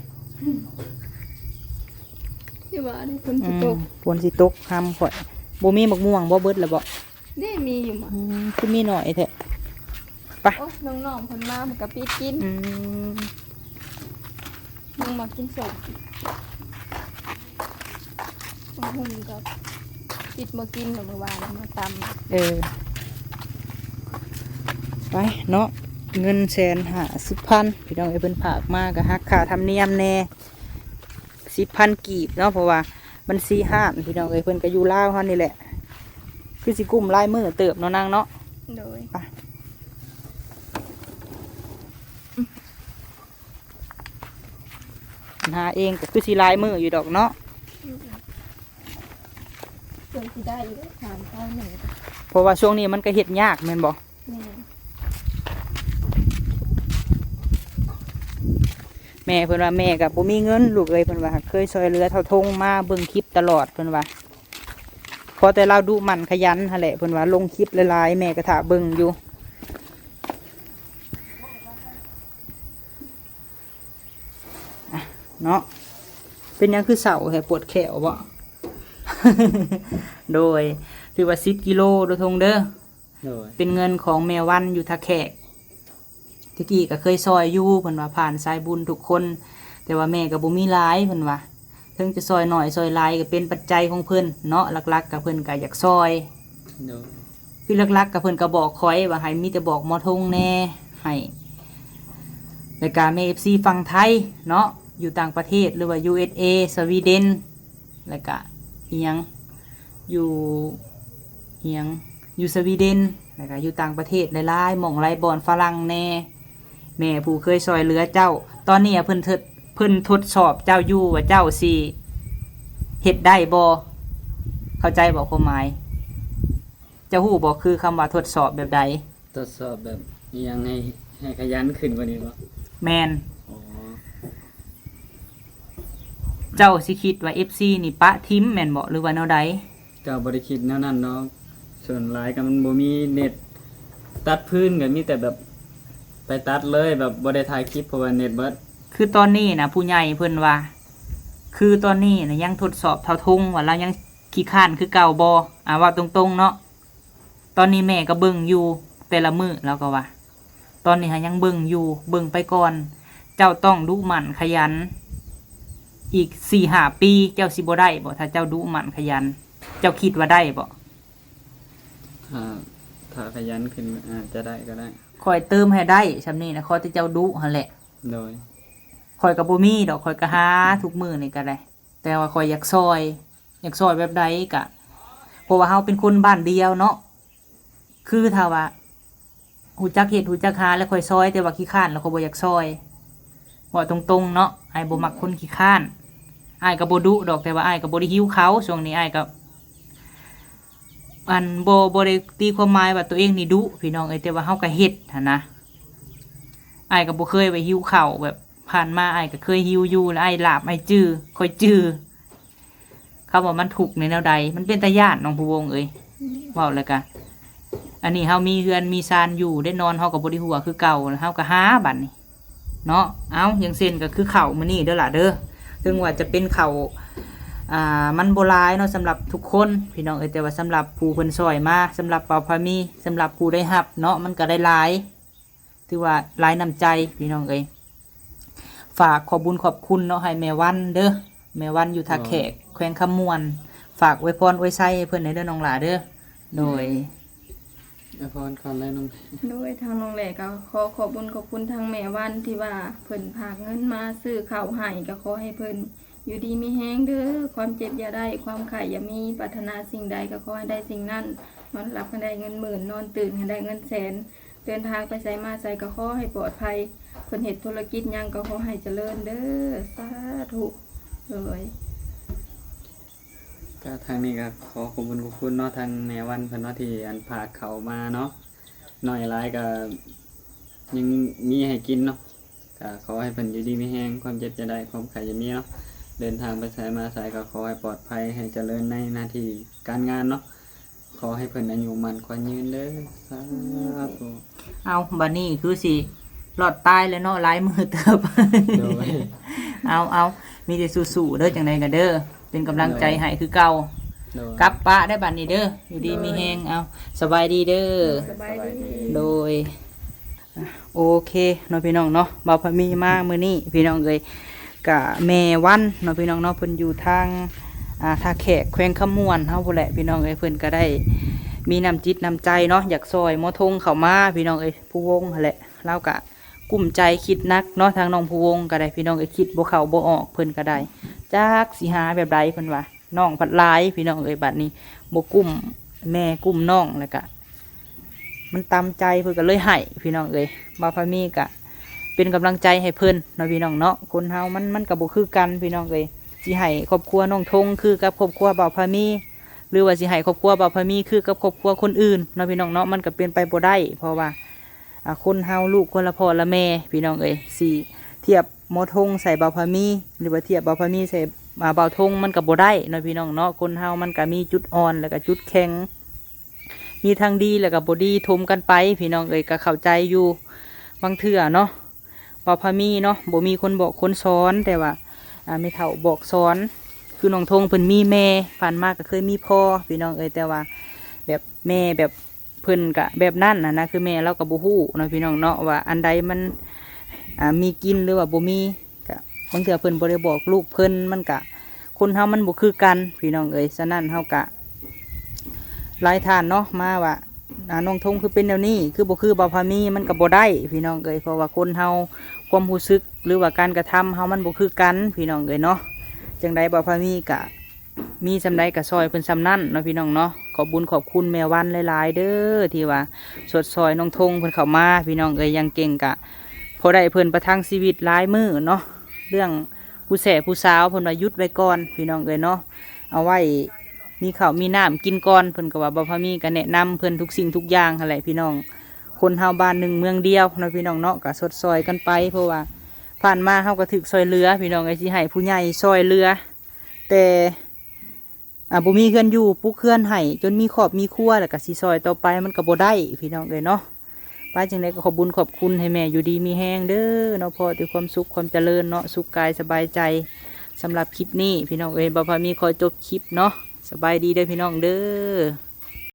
ຄືວ່າເດ້ ຝົນຊິຕົກ ອືມ ຝົນຊິຕົກຮຳຂ້ອຍ. ບໍ່ມີໝາກມ່ວງບໍ ເບິດແລ້ວບໍ? ເດ້ ມີຢູ່ໝາກ ອືມ ຄືມີໜ້ອຍແທ້. ໄປ ໂອ້ຍ ນ້ອງໆເພິ່ນມາ ມັນກໍປິດກິນ ອືມ ນ້ອງມັກກິນສົ້ມ ບັກຫຸ່ງກໍປິດບໍ່ກິນ ເມື່ອວານມາຕຳ ເອີ ໄປເນາະ. ເງິນແສນຫ້າສິບພັນ ພີ່ນ້ອງເອີຍ ເພິ່ນຝາກມາ ກໍຫັກຄ່າທຳນຽມແດ່ ສິບພັນກີບເນາະ ເພາະວ່າບັນຊີຮ້ານ ພີ່ນ້ອງເອີຍ ເພິ່ນກໍຢູ່ລາວເຮົານີ້ແຫຼະ. ຄືຊິກຸ້ມຫຼາຍມື້ເຕີບເນາະນາງເນາະ. ໂດຍ ໄປ ຫາເອງກໍຄືຊິຫຼາຍມື້ຢູ່ດອກເນາະ. ເກືອບຊິໄດ້ຢູ່ເດ້ ສາມເກົ້າໜຶ່ງ ເພາະວ່າຊ່ວງນີ້ມັນກໍເຮັດຍາກແມ່ນບໍ່? ແມ່ນ ແມ່ເພິ່ນວ່າ ແມ່ກໍບໍ່ມີເງິນລູກເອີຍ ເພິ່ນວ່າ ເຄີຍຊ່ອຍເຫຼືອທ້າວທົງມາເບິ່ງຄລິບຕະຫຼອດ ເພິ່ນວ່າ ພໍແຕ່ລາວດຸໝັ່ນຂະຫຍັນຫັ້ນແຫຼະ ເພິ່ນວ່າ ລົງຄລິບຫຼາຍໆ ແມ່ກໍຖ້າເບິ່ງຢູ່ ອ່ະ ເນາະ. ເປັນຫຍັງຄືເສົ້າແທ້ ປວດແຂ້ວບໍ? ໂດຍ ຖືວ່າສິບກິໂລເດີ້ ທົງເດີ້. ໂດຍ ເປັນເງິນຂອງແມ່ວັນຢູ່ທ່າແຂກ ແຕ່ກີ້ກໍເຄີຍຊ່ອຍຢູ່ ເພິ່ນວ່າ ຜ່ານສາຍບຸນທຸກຄົນ ແຕ່ວ່າແມ່ກໍບໍ່ມີຫຼາຍ ເພິ່ນວ່າ ເຖິງຈະຊ່ອຍໜ້ອຍຊ່ອຍຫຼາຍກໍເປັນປັດໄຈຂອງເພິ່ນເນາະ ຫຼັກໆກໍເພິ່ນກໍຢາກຊ່ອຍ. ໂດຍ ຄືຫຼັກໆກໍເພິ່ນກໍບອກຂ້ອຍວ່າໃຫ້ມີແຕ່ບອກໝໍທົງແດ່ ໃຫ້ ແລ້ວກະແມ່ເອັຟຊີຝັ່ງໄທເນາະ ຢູ່ຕ່າງປະເທດ ຫຼືວ່າ ຢູເອັສເອ ສະວີເດັນ ແລ້ວກະອີ່ຫຍັງ ຢູ່ ອີ່ຫຍັງ ຢູ່ສະວີເດັນ ແລ້ວກະຢູ່ຕ່າງປະເທດຫຼາຍໆ ໝ່ອງຫຼາຍບ່ອນ ຝຣັ່ງແດ່. ແມ່ຜູ້ເຄີຍຊ່ອຍເຫຼືອເຈົ້າ ຕອນນີ້ເພິ່ນທົດ ເພິ່ນທົດສອບເຈົ້າຢູ່ວ່າເຈົ້າຊິເຮັດໄດ້ບໍ່? ເຂົ້າໃຈບໍ່ຄວາມໝາຍ? ເຈົ້າຮູ້ບໍ່ ຄືຄຳວ່າທົດສອບແບບໃດ? ທົດສອບແບບອີ່ຫຍັງ ໃຫ້ ໃຫ້ຂະຫຍັນຂຶ້ນກວ່ານີ້ບໍ? ແມ່ນ. ອໍ ເຈົ້າຊິຄິດວ່າເອັຟຊີນີ້ປະຖິ້ມແມ່ນບໍ່ ຫຼືວ່າແນວໃດ? ກໍບໍ່ໄດ້ຄິດແນວນັ້ນດອກ ສ່ວນຫຼາຍກໍມັນບໍ່ມີເນັດ ຕັດຟືນກໍມີແຕ່ແບບໄປຕັດເລີຍ ແບບບໍ່ໄດ້ຖ່າຍຄລິບ ເພາະວ່າເນັດເບິດ. ຄືຕອນນີ້ນະ ຜູ້ໃຫຍ່ເພິ່ນວ່າ ຄືຕອນນີ້ນະ ຍັງທົດສອບທ້າວທົງວ່າລາວຍັງຂີ້ຄ້ານຄືເກົ່າບໍ່? ອາ ເວົ້າຕົງໆເນາະ. ຕອນນີ້ແມ່ກໍເບິ່ງຢູ່ແຕ່ລະມື້ ລາວກໍວ່າ ຕອນນີ້ຫາຍັງເບິ່ງຢູ່ ເບິ່ງໄປກ່ອນ. ເຈົ້າຕ້ອງດຸໝັ່ນຂະຫຍັນ ອີກສີ່ຫ້າປີ ເຈົ້າຊິບໍ່ໄດ້ບໍ່ ຖ້າເຈົ້າດຸໝັ່ນຂະຫຍັນ? ເຈົ້າຄິດວ່າໄດ້ບໍ່? ຖ້າ ຖ້າຂະຫຍັນຂຶ້ນ ອາດຈະໄດ້ກໍໄດ້. ຂ້ອຍເຕີມໃຫ້ໄດ້ຊ່ຳນີ້ນະ ຂໍແຕ່ເຈົ້າດຸຫັ້ນແຫຼະ. ໂດຍ ຂ້ອຍກໍບໍ່ມີດອກ ຂ້ອຍກໍຫາທຸກມື້ນີ້ກໍໄດ້ ແຕ່ວ່າຂ້ອຍຢາກຊ່ອຍ ຢາກຊ່ອຍແບບໃດກະ ເພາະວ່າເຮົາເປັນຄົນບ້ານດຽວເນາະ. ຄືຖ້າວ່າຮູ້ຈັກເຮັດ ຮູ້ຈັກຫາແລ້ວຂ້ອຍຊ່ອຍ ແຕ່ວ່າຂີ້ຄ້ານແລ້ວຂ້ອຍບໍ່ຢາກຊ່ອຍ. ເວົ້າຕົງໆເນາະ ອ້າຍບໍ່ມັກຄົນຂີ້ຄ້ານ. ອ້າຍກໍບໍ່ດຸດອກ ແຕ່ວ່າອ້າຍກໍບໍ່ໄດ້ຫິວເຂົ້າ. ຊ່ວງນີ້ອ້າຍກໍ ອັນ ບໍ່ ບໍ່ໄດ້ຕີຄວາມໝາຍວ່າຕົວເອງນີ້ດຸ ພີ່ນ້ອງເອີຍ ແຕ່ວ່າເຮົາກໍເຮັດຫັ້ນນະ. ອ້າຍກໍບໍ່ເຄີຍວ່າຫິວເຂົ້າ ແບບຜ່ານມາອ້າຍກໍເຄີຍຫິວຢູ່ ແລ້ວອ້າຍຫຼາບ ອ້າຍຈື່ ຂ້ອຍຈື່ ຄຳວ່າມັນທຸກໃນແນວໃດ ມັນເປັນຕາຢ້ານ ນ້ອງພູວົງເອີຍ. ເວົ້າແລ້ວກະ ອັນນີ້ເຮົາມີເຮືອນມີຊານຢູ່ເດ້ ນອນເຮົາກໍບໍ່ໄດ້ຫົວຄືເກົ່າ ເຮົາກໍຫາບັດນີ້ເນາະ. ເອົາ ຢ່າງເຊັ່ນກໍຄືເຂົ້າມື້ນີ້ເດີຫຼະເດີ ເຖິງວ່າຈະເປັນເຂົ້າ ອ່າ ມັນບໍ່ຫຼາຍເນາະ ສຳລັບທຸກຄົນ ພີ່ນ້ອງເອີຍ ແຕ່ວ່າສຳລັບຜູ້ເພິ່ນຊ່ອຍມາ ສຳລັບເປົ່າພາມີ ສຳລັບຜູ້ໄດ້ຮັບເນາະ ມັນກໍໄດ້ຫຼາຍ ຖືວ່າຫຼາຍນ້ຳໃຈ ພີ່ນ້ອງເອີຍ. ຝາກຂອບບຸນຂອບຄຸນເນາະ ໃຫ້ແມ່ວັນເດີ ແມ່ວັນຢູ່ທ່າແຂກ ແຂວງຄຳມ່ວນ. ຝາກອວຍພອນອວຍໄຊໃຫ້ເພິ່ນແດ່ເດີ ນ້ອງຫຼ້າເດີ. ໂດຍ ອວຍພອນກ່ອນເລີຍນ້ອງ. ໂດຍ ທາງນ້ອງແຫຼກໍຂໍຂອບບຸນຂອບຄຸນທາງແມ່ວັນ ທີ່ວ່າເພິ່ນຝາກເງິນມາຊື້ເຂົ້າໃຫ້ ກໍຂໍໃຫ້ເພິ່ນຢູ່ດີມີແຮງເດີ ຄວາມເຈັບຢ່າໄດ້ ຄວາມໄຂ້ຢ່າມີ ປາດຖະໜາສິ່ງໃດກໍຂໍໃຫ້ໄດ້ສິ່ງນັ້ນ ນອນຫຼັບໃຫ້ໄດ້ເງິນໝື່ນ ນອນຕື່ນໃຫ້ໄດ້ເງິນແສນ ເດີນທາງໄປໃສມາໃສກໍຂໍໃຫ້ປອດໄພ ເພິ່ນເຮັດທຸລະກິດຫຍັງກໍຂໍໃຫ້ຈະເລີນເດີ ສາທຸ. ໂດຍ ກໍທາງນີ້ກໍຂໍຂອບບຸນຂອບຄຸນເນາະ ທາງແມ່ວັນເພິ່ນເນາະ ທີ່ອັນຝາກເຂົ້າມາເນາະ ໜ້ອຍຫຼາຍກໍ ຍັງມີໃຫ້ກິນເນາະ. ກໍຂໍໃຫ້ເພິ່ນຢູ່ດີມີແຮງ, ຄວາມເຈັບຢ່າໄດ້, ຄວາມໄຂ້ຢ່າມີເນາະ. ເດີນທາງໄປໃສມາໃສກໍຂໍໃຫ້ປອດໄພ, ໃຫ້ຈະເລີນໃນໜ້າທີ່ການງານເນາະ. ຂໍໃຫ້ເພິ່ນອາຍຸໝັ້ນຂວັນຍືນເດີ. ສາທຸ. ເອົາ ບັດນີ້ຄືຊິລອດຕາຍແລ້ວເນາະ, ຫຼາຍມື້ເຕີບ. ໂດຍ. ເອົາ ເອົາ ມີແຕ່ສູ້ໆເດີ, ຈັ່ງໃດກໍເດີ, ເປັນກຳລັງໃຈໃຫ້ຄືເກົ່າ. ໂດຍ. ກັບປະໄດ້ບັດນີ້ເດີ, ຢູ່ດີມີແຮງ. ເອົາ ສະບາຍດີເດີ. ສະບາຍດີ. ໂດຍ. ໂອເຄເນາະພີ່ນ້ອງເນາະ, ບ່າວພາມີມາມື້ນີ້ພີ່ນ້ອງເອີຍ, ກະແມ່ວັນເນາະພີ່ນ້ອງເນາະ, ເພິ່ນຢູ່ທາງ ອ່າ ທ່າແຂກ ແຂວງຄຳມ່ວນເຮົາພຸ້ນແຫຼະພີ່ນ້ອງເອີຍ. ເພິ່ນກະໄດ້ມີນ້ຳຈິດນ້ຳໃຈເນາະ, ຢາກຊ່ອຍໝໍທົງເຂົ້າມາພີ່ນ້ອງເອີຍ. ພູວົງຫັ້ນແຫຼະ, ລາວກະກຸ້ມໃຈຄິດໜັກເນາະ, ທາງນ້ອງພູວົງກະໄດ້ພີ່ນ້ອງເອີຍ, ຄິດບໍ່ເຂົ້າບໍ່ອອກ. ເພິ່ນກະໄດ້ຈັກຊິຫາແບບໃດເພິ່ນວ່າ, ນ້ອງພັດຫຼາຍພີ່ນ້ອງເອີຍ. ບັດນີ້ບໍ່ກຸ້ມແມ່ກຸ້ມນ້ອງ ແລ້ວກະ ມັນຕຳໃຈ, ເພິ່ນກໍເລີຍໃຫ້ພີ່ນ້ອງເອີຍ. ບ່າວພາມີກໍເປັນກຳລັງໃຈໃຫ້ເພິ່ນເນາະພີ່ນ້ອງເນາະ. ຄົນເຮົາມັນ ມັນກໍບໍ່ຄືກັນພີ່ນ້ອງເອີຍ, ຊິໃຫ້ຄອບຄົວນ້ອງທົງຄືກັບຄອບຄົວບ່າວພາມີ ຫຼືວ່າຊິໃຫ້ຄອບຄົວບ່າວພາມີຄືກັບຄອບຄົວຄົນອື່ນເນາະພີ່ນ້ອງເນາະ, ມັນກໍເປັນໄປບໍ່ໄດ້. ເພາະວ່າ ອ່າ ຄົນເຮົາລູກຄົນລະພໍ່ລະແມ່ພີ່ນ້ອງເອີຍ, ຊິທຽບໝໍທົງໃສ່ບ່າວພາມີ ຫຼືວ່າທຽບບ່າວພາມີໃສ່ ອ່າ ບ່າວທົງ ມັນກໍບໍ່ໄດ້ເນາະພີ່ນ້ອງເນາະ. ຄົນເຮົາມັນກໍມີຈຸດອ່ອນ ແລ້ວກໍຈຸດແຂງ, ມີທັງດີ ແລ້ວກໍບໍ່ດີ ຖົມກັນໄປພີ່ນ້ອງເອີຍ. ກໍເຂົ້າໃຈຢູ່, ບາງເທື່ອເນາະ ບ່າວພາມີເນາະ ບໍ່ມີຄົນບອກຄົນສອນ, ແຕ່ວ່າ ອ່າ ແມ່ເຖົ້າບອກສອນ. ຄືນ້ອງທົງເພິ່ນມີແມ່, ຜ່ານມາກໍເຄີຍມີພໍ່ພີ່ນ້ອງເອີຍ, ແຕ່ວ່າແບບແມ່ແບບ ເພິ່ນກະແບບນັ້ນຫັ້ນນະ, ຄືແມ່ລາວກໍບໍ່ຮູ້ເນາະພີ່ນ້ອງເນາະ ວ່າອັນໃດມັນ ອ່າ ມີກິນ ຫຼືວ່າບໍ່ມີ. ກະບາງເທື່ອເພິ່ນບໍ່ໄດ້ບອກລູກເພິ່ນ, ມັນກະ ຄົນເຮົາມັນບໍ່ຄືກັນພີ່ນ້ອງເອີຍ. ສະນັ້ນເຮົາກະ ຫຼາຍທ່ານເນາະມາວ່າ ອ່າ ນ້ອງທົງຄືເປັນແນວນີ້, ຄືບໍ່ຄືບ່າວພາມີ, ມັນກໍບໍ່ໄດ້ພີ່ນ້ອງເອີຍ. ເພາະວ່າຄົນເຮົາ ຄວາມຮູ້ສຶກ ຫຼືວ່າການກະທຳເຮົາມັນບໍ່ຄືກັນພີ່ນ້ອງເອີຍເນາະ. ຈັ່ງໃດບ່າວພາມີກະ ມີສ່ຳໃດກໍຊ່ອຍເພິ່ນສ່ຳນັ້ນເນາະພີ່ນ້ອງເນາະ. ຂອບບຸນຂອບຄຸນແມ່ວັນຫຼາຍໆເດີ ທີ່ວ່າຊົດຊ່ອຍນ້ອງທົງເພິ່ນເຂົ້າມາພີ່ນ້ອງເອີຍ. ຢ່າງເກັ່ງກະພໍໄດ້ເພິ່ນປະທັງຊີວິດຫຼາຍມື້ເນາະ. ເລື່ອງຜູ້ແຊຜູ້ສາວເພິ່ນວ່າຢຸດໄວ້ກ່ອນພີ່ນ້ອງເອີຍເນາະ, ເອົາໄວ້ມີເຂົ້າມີນ້ຳກິນກ່ອນ. ເພິ່ນກໍວ່າ ບ່າວພາມີກໍແນະນຳເພິ່ນທຸກສິ່ງທຸກຢ່າງຫັ້ນແຫຼະພີ່ນ້ອງ. ຄົນເຮົາບ້ານໜຶ່ງເມືອງດຽວເນາະພີ່ນ້ອງເນາະ, ກໍຊົດຊ່ອຍກັນໄປ. ເພາະວ່າຜ່ານມາເຮົາກໍຖືກຊ່ອຍເຫຼືອພີ່ນ້ອງເອີຍ, ຊິໃຫ້ຜູ້ໃຫຍ່ຊ່ອຍເຫຼືອ ແຕ່ ອ່າ ບໍ່ມີເຮືອນຢູ່, ປຸກເຮືອນໃຫ້ຈົນມີຄອບມີຄົວ ແລ້ວກໍຊິຊ່ອຍຕໍ່ໄປ ມັນກໍບໍ່ໄດ້ພີ່ນ້ອງເອີຍເນາະ. ໄປຈັ່ງໃດກໍຂອບບຸນຂອບຄຸນ, ໃຫ້ແມ່ຢູ່ດີມີແຮງເດີເນາະ, ພໍແຕ່ຄວາມສຸກຄວາມຈະເລີນເນາະ, ສຸກກາຍສະບາຍໃຈ. ສຳລັບຄລິບນີ້ພີ່ນ້ອງເອີຍ, ບ່າວພາມີຂໍຈົບຄລິບເນາະ. ສະບາຍດີເດີພີ່ນ້ອງເດີ.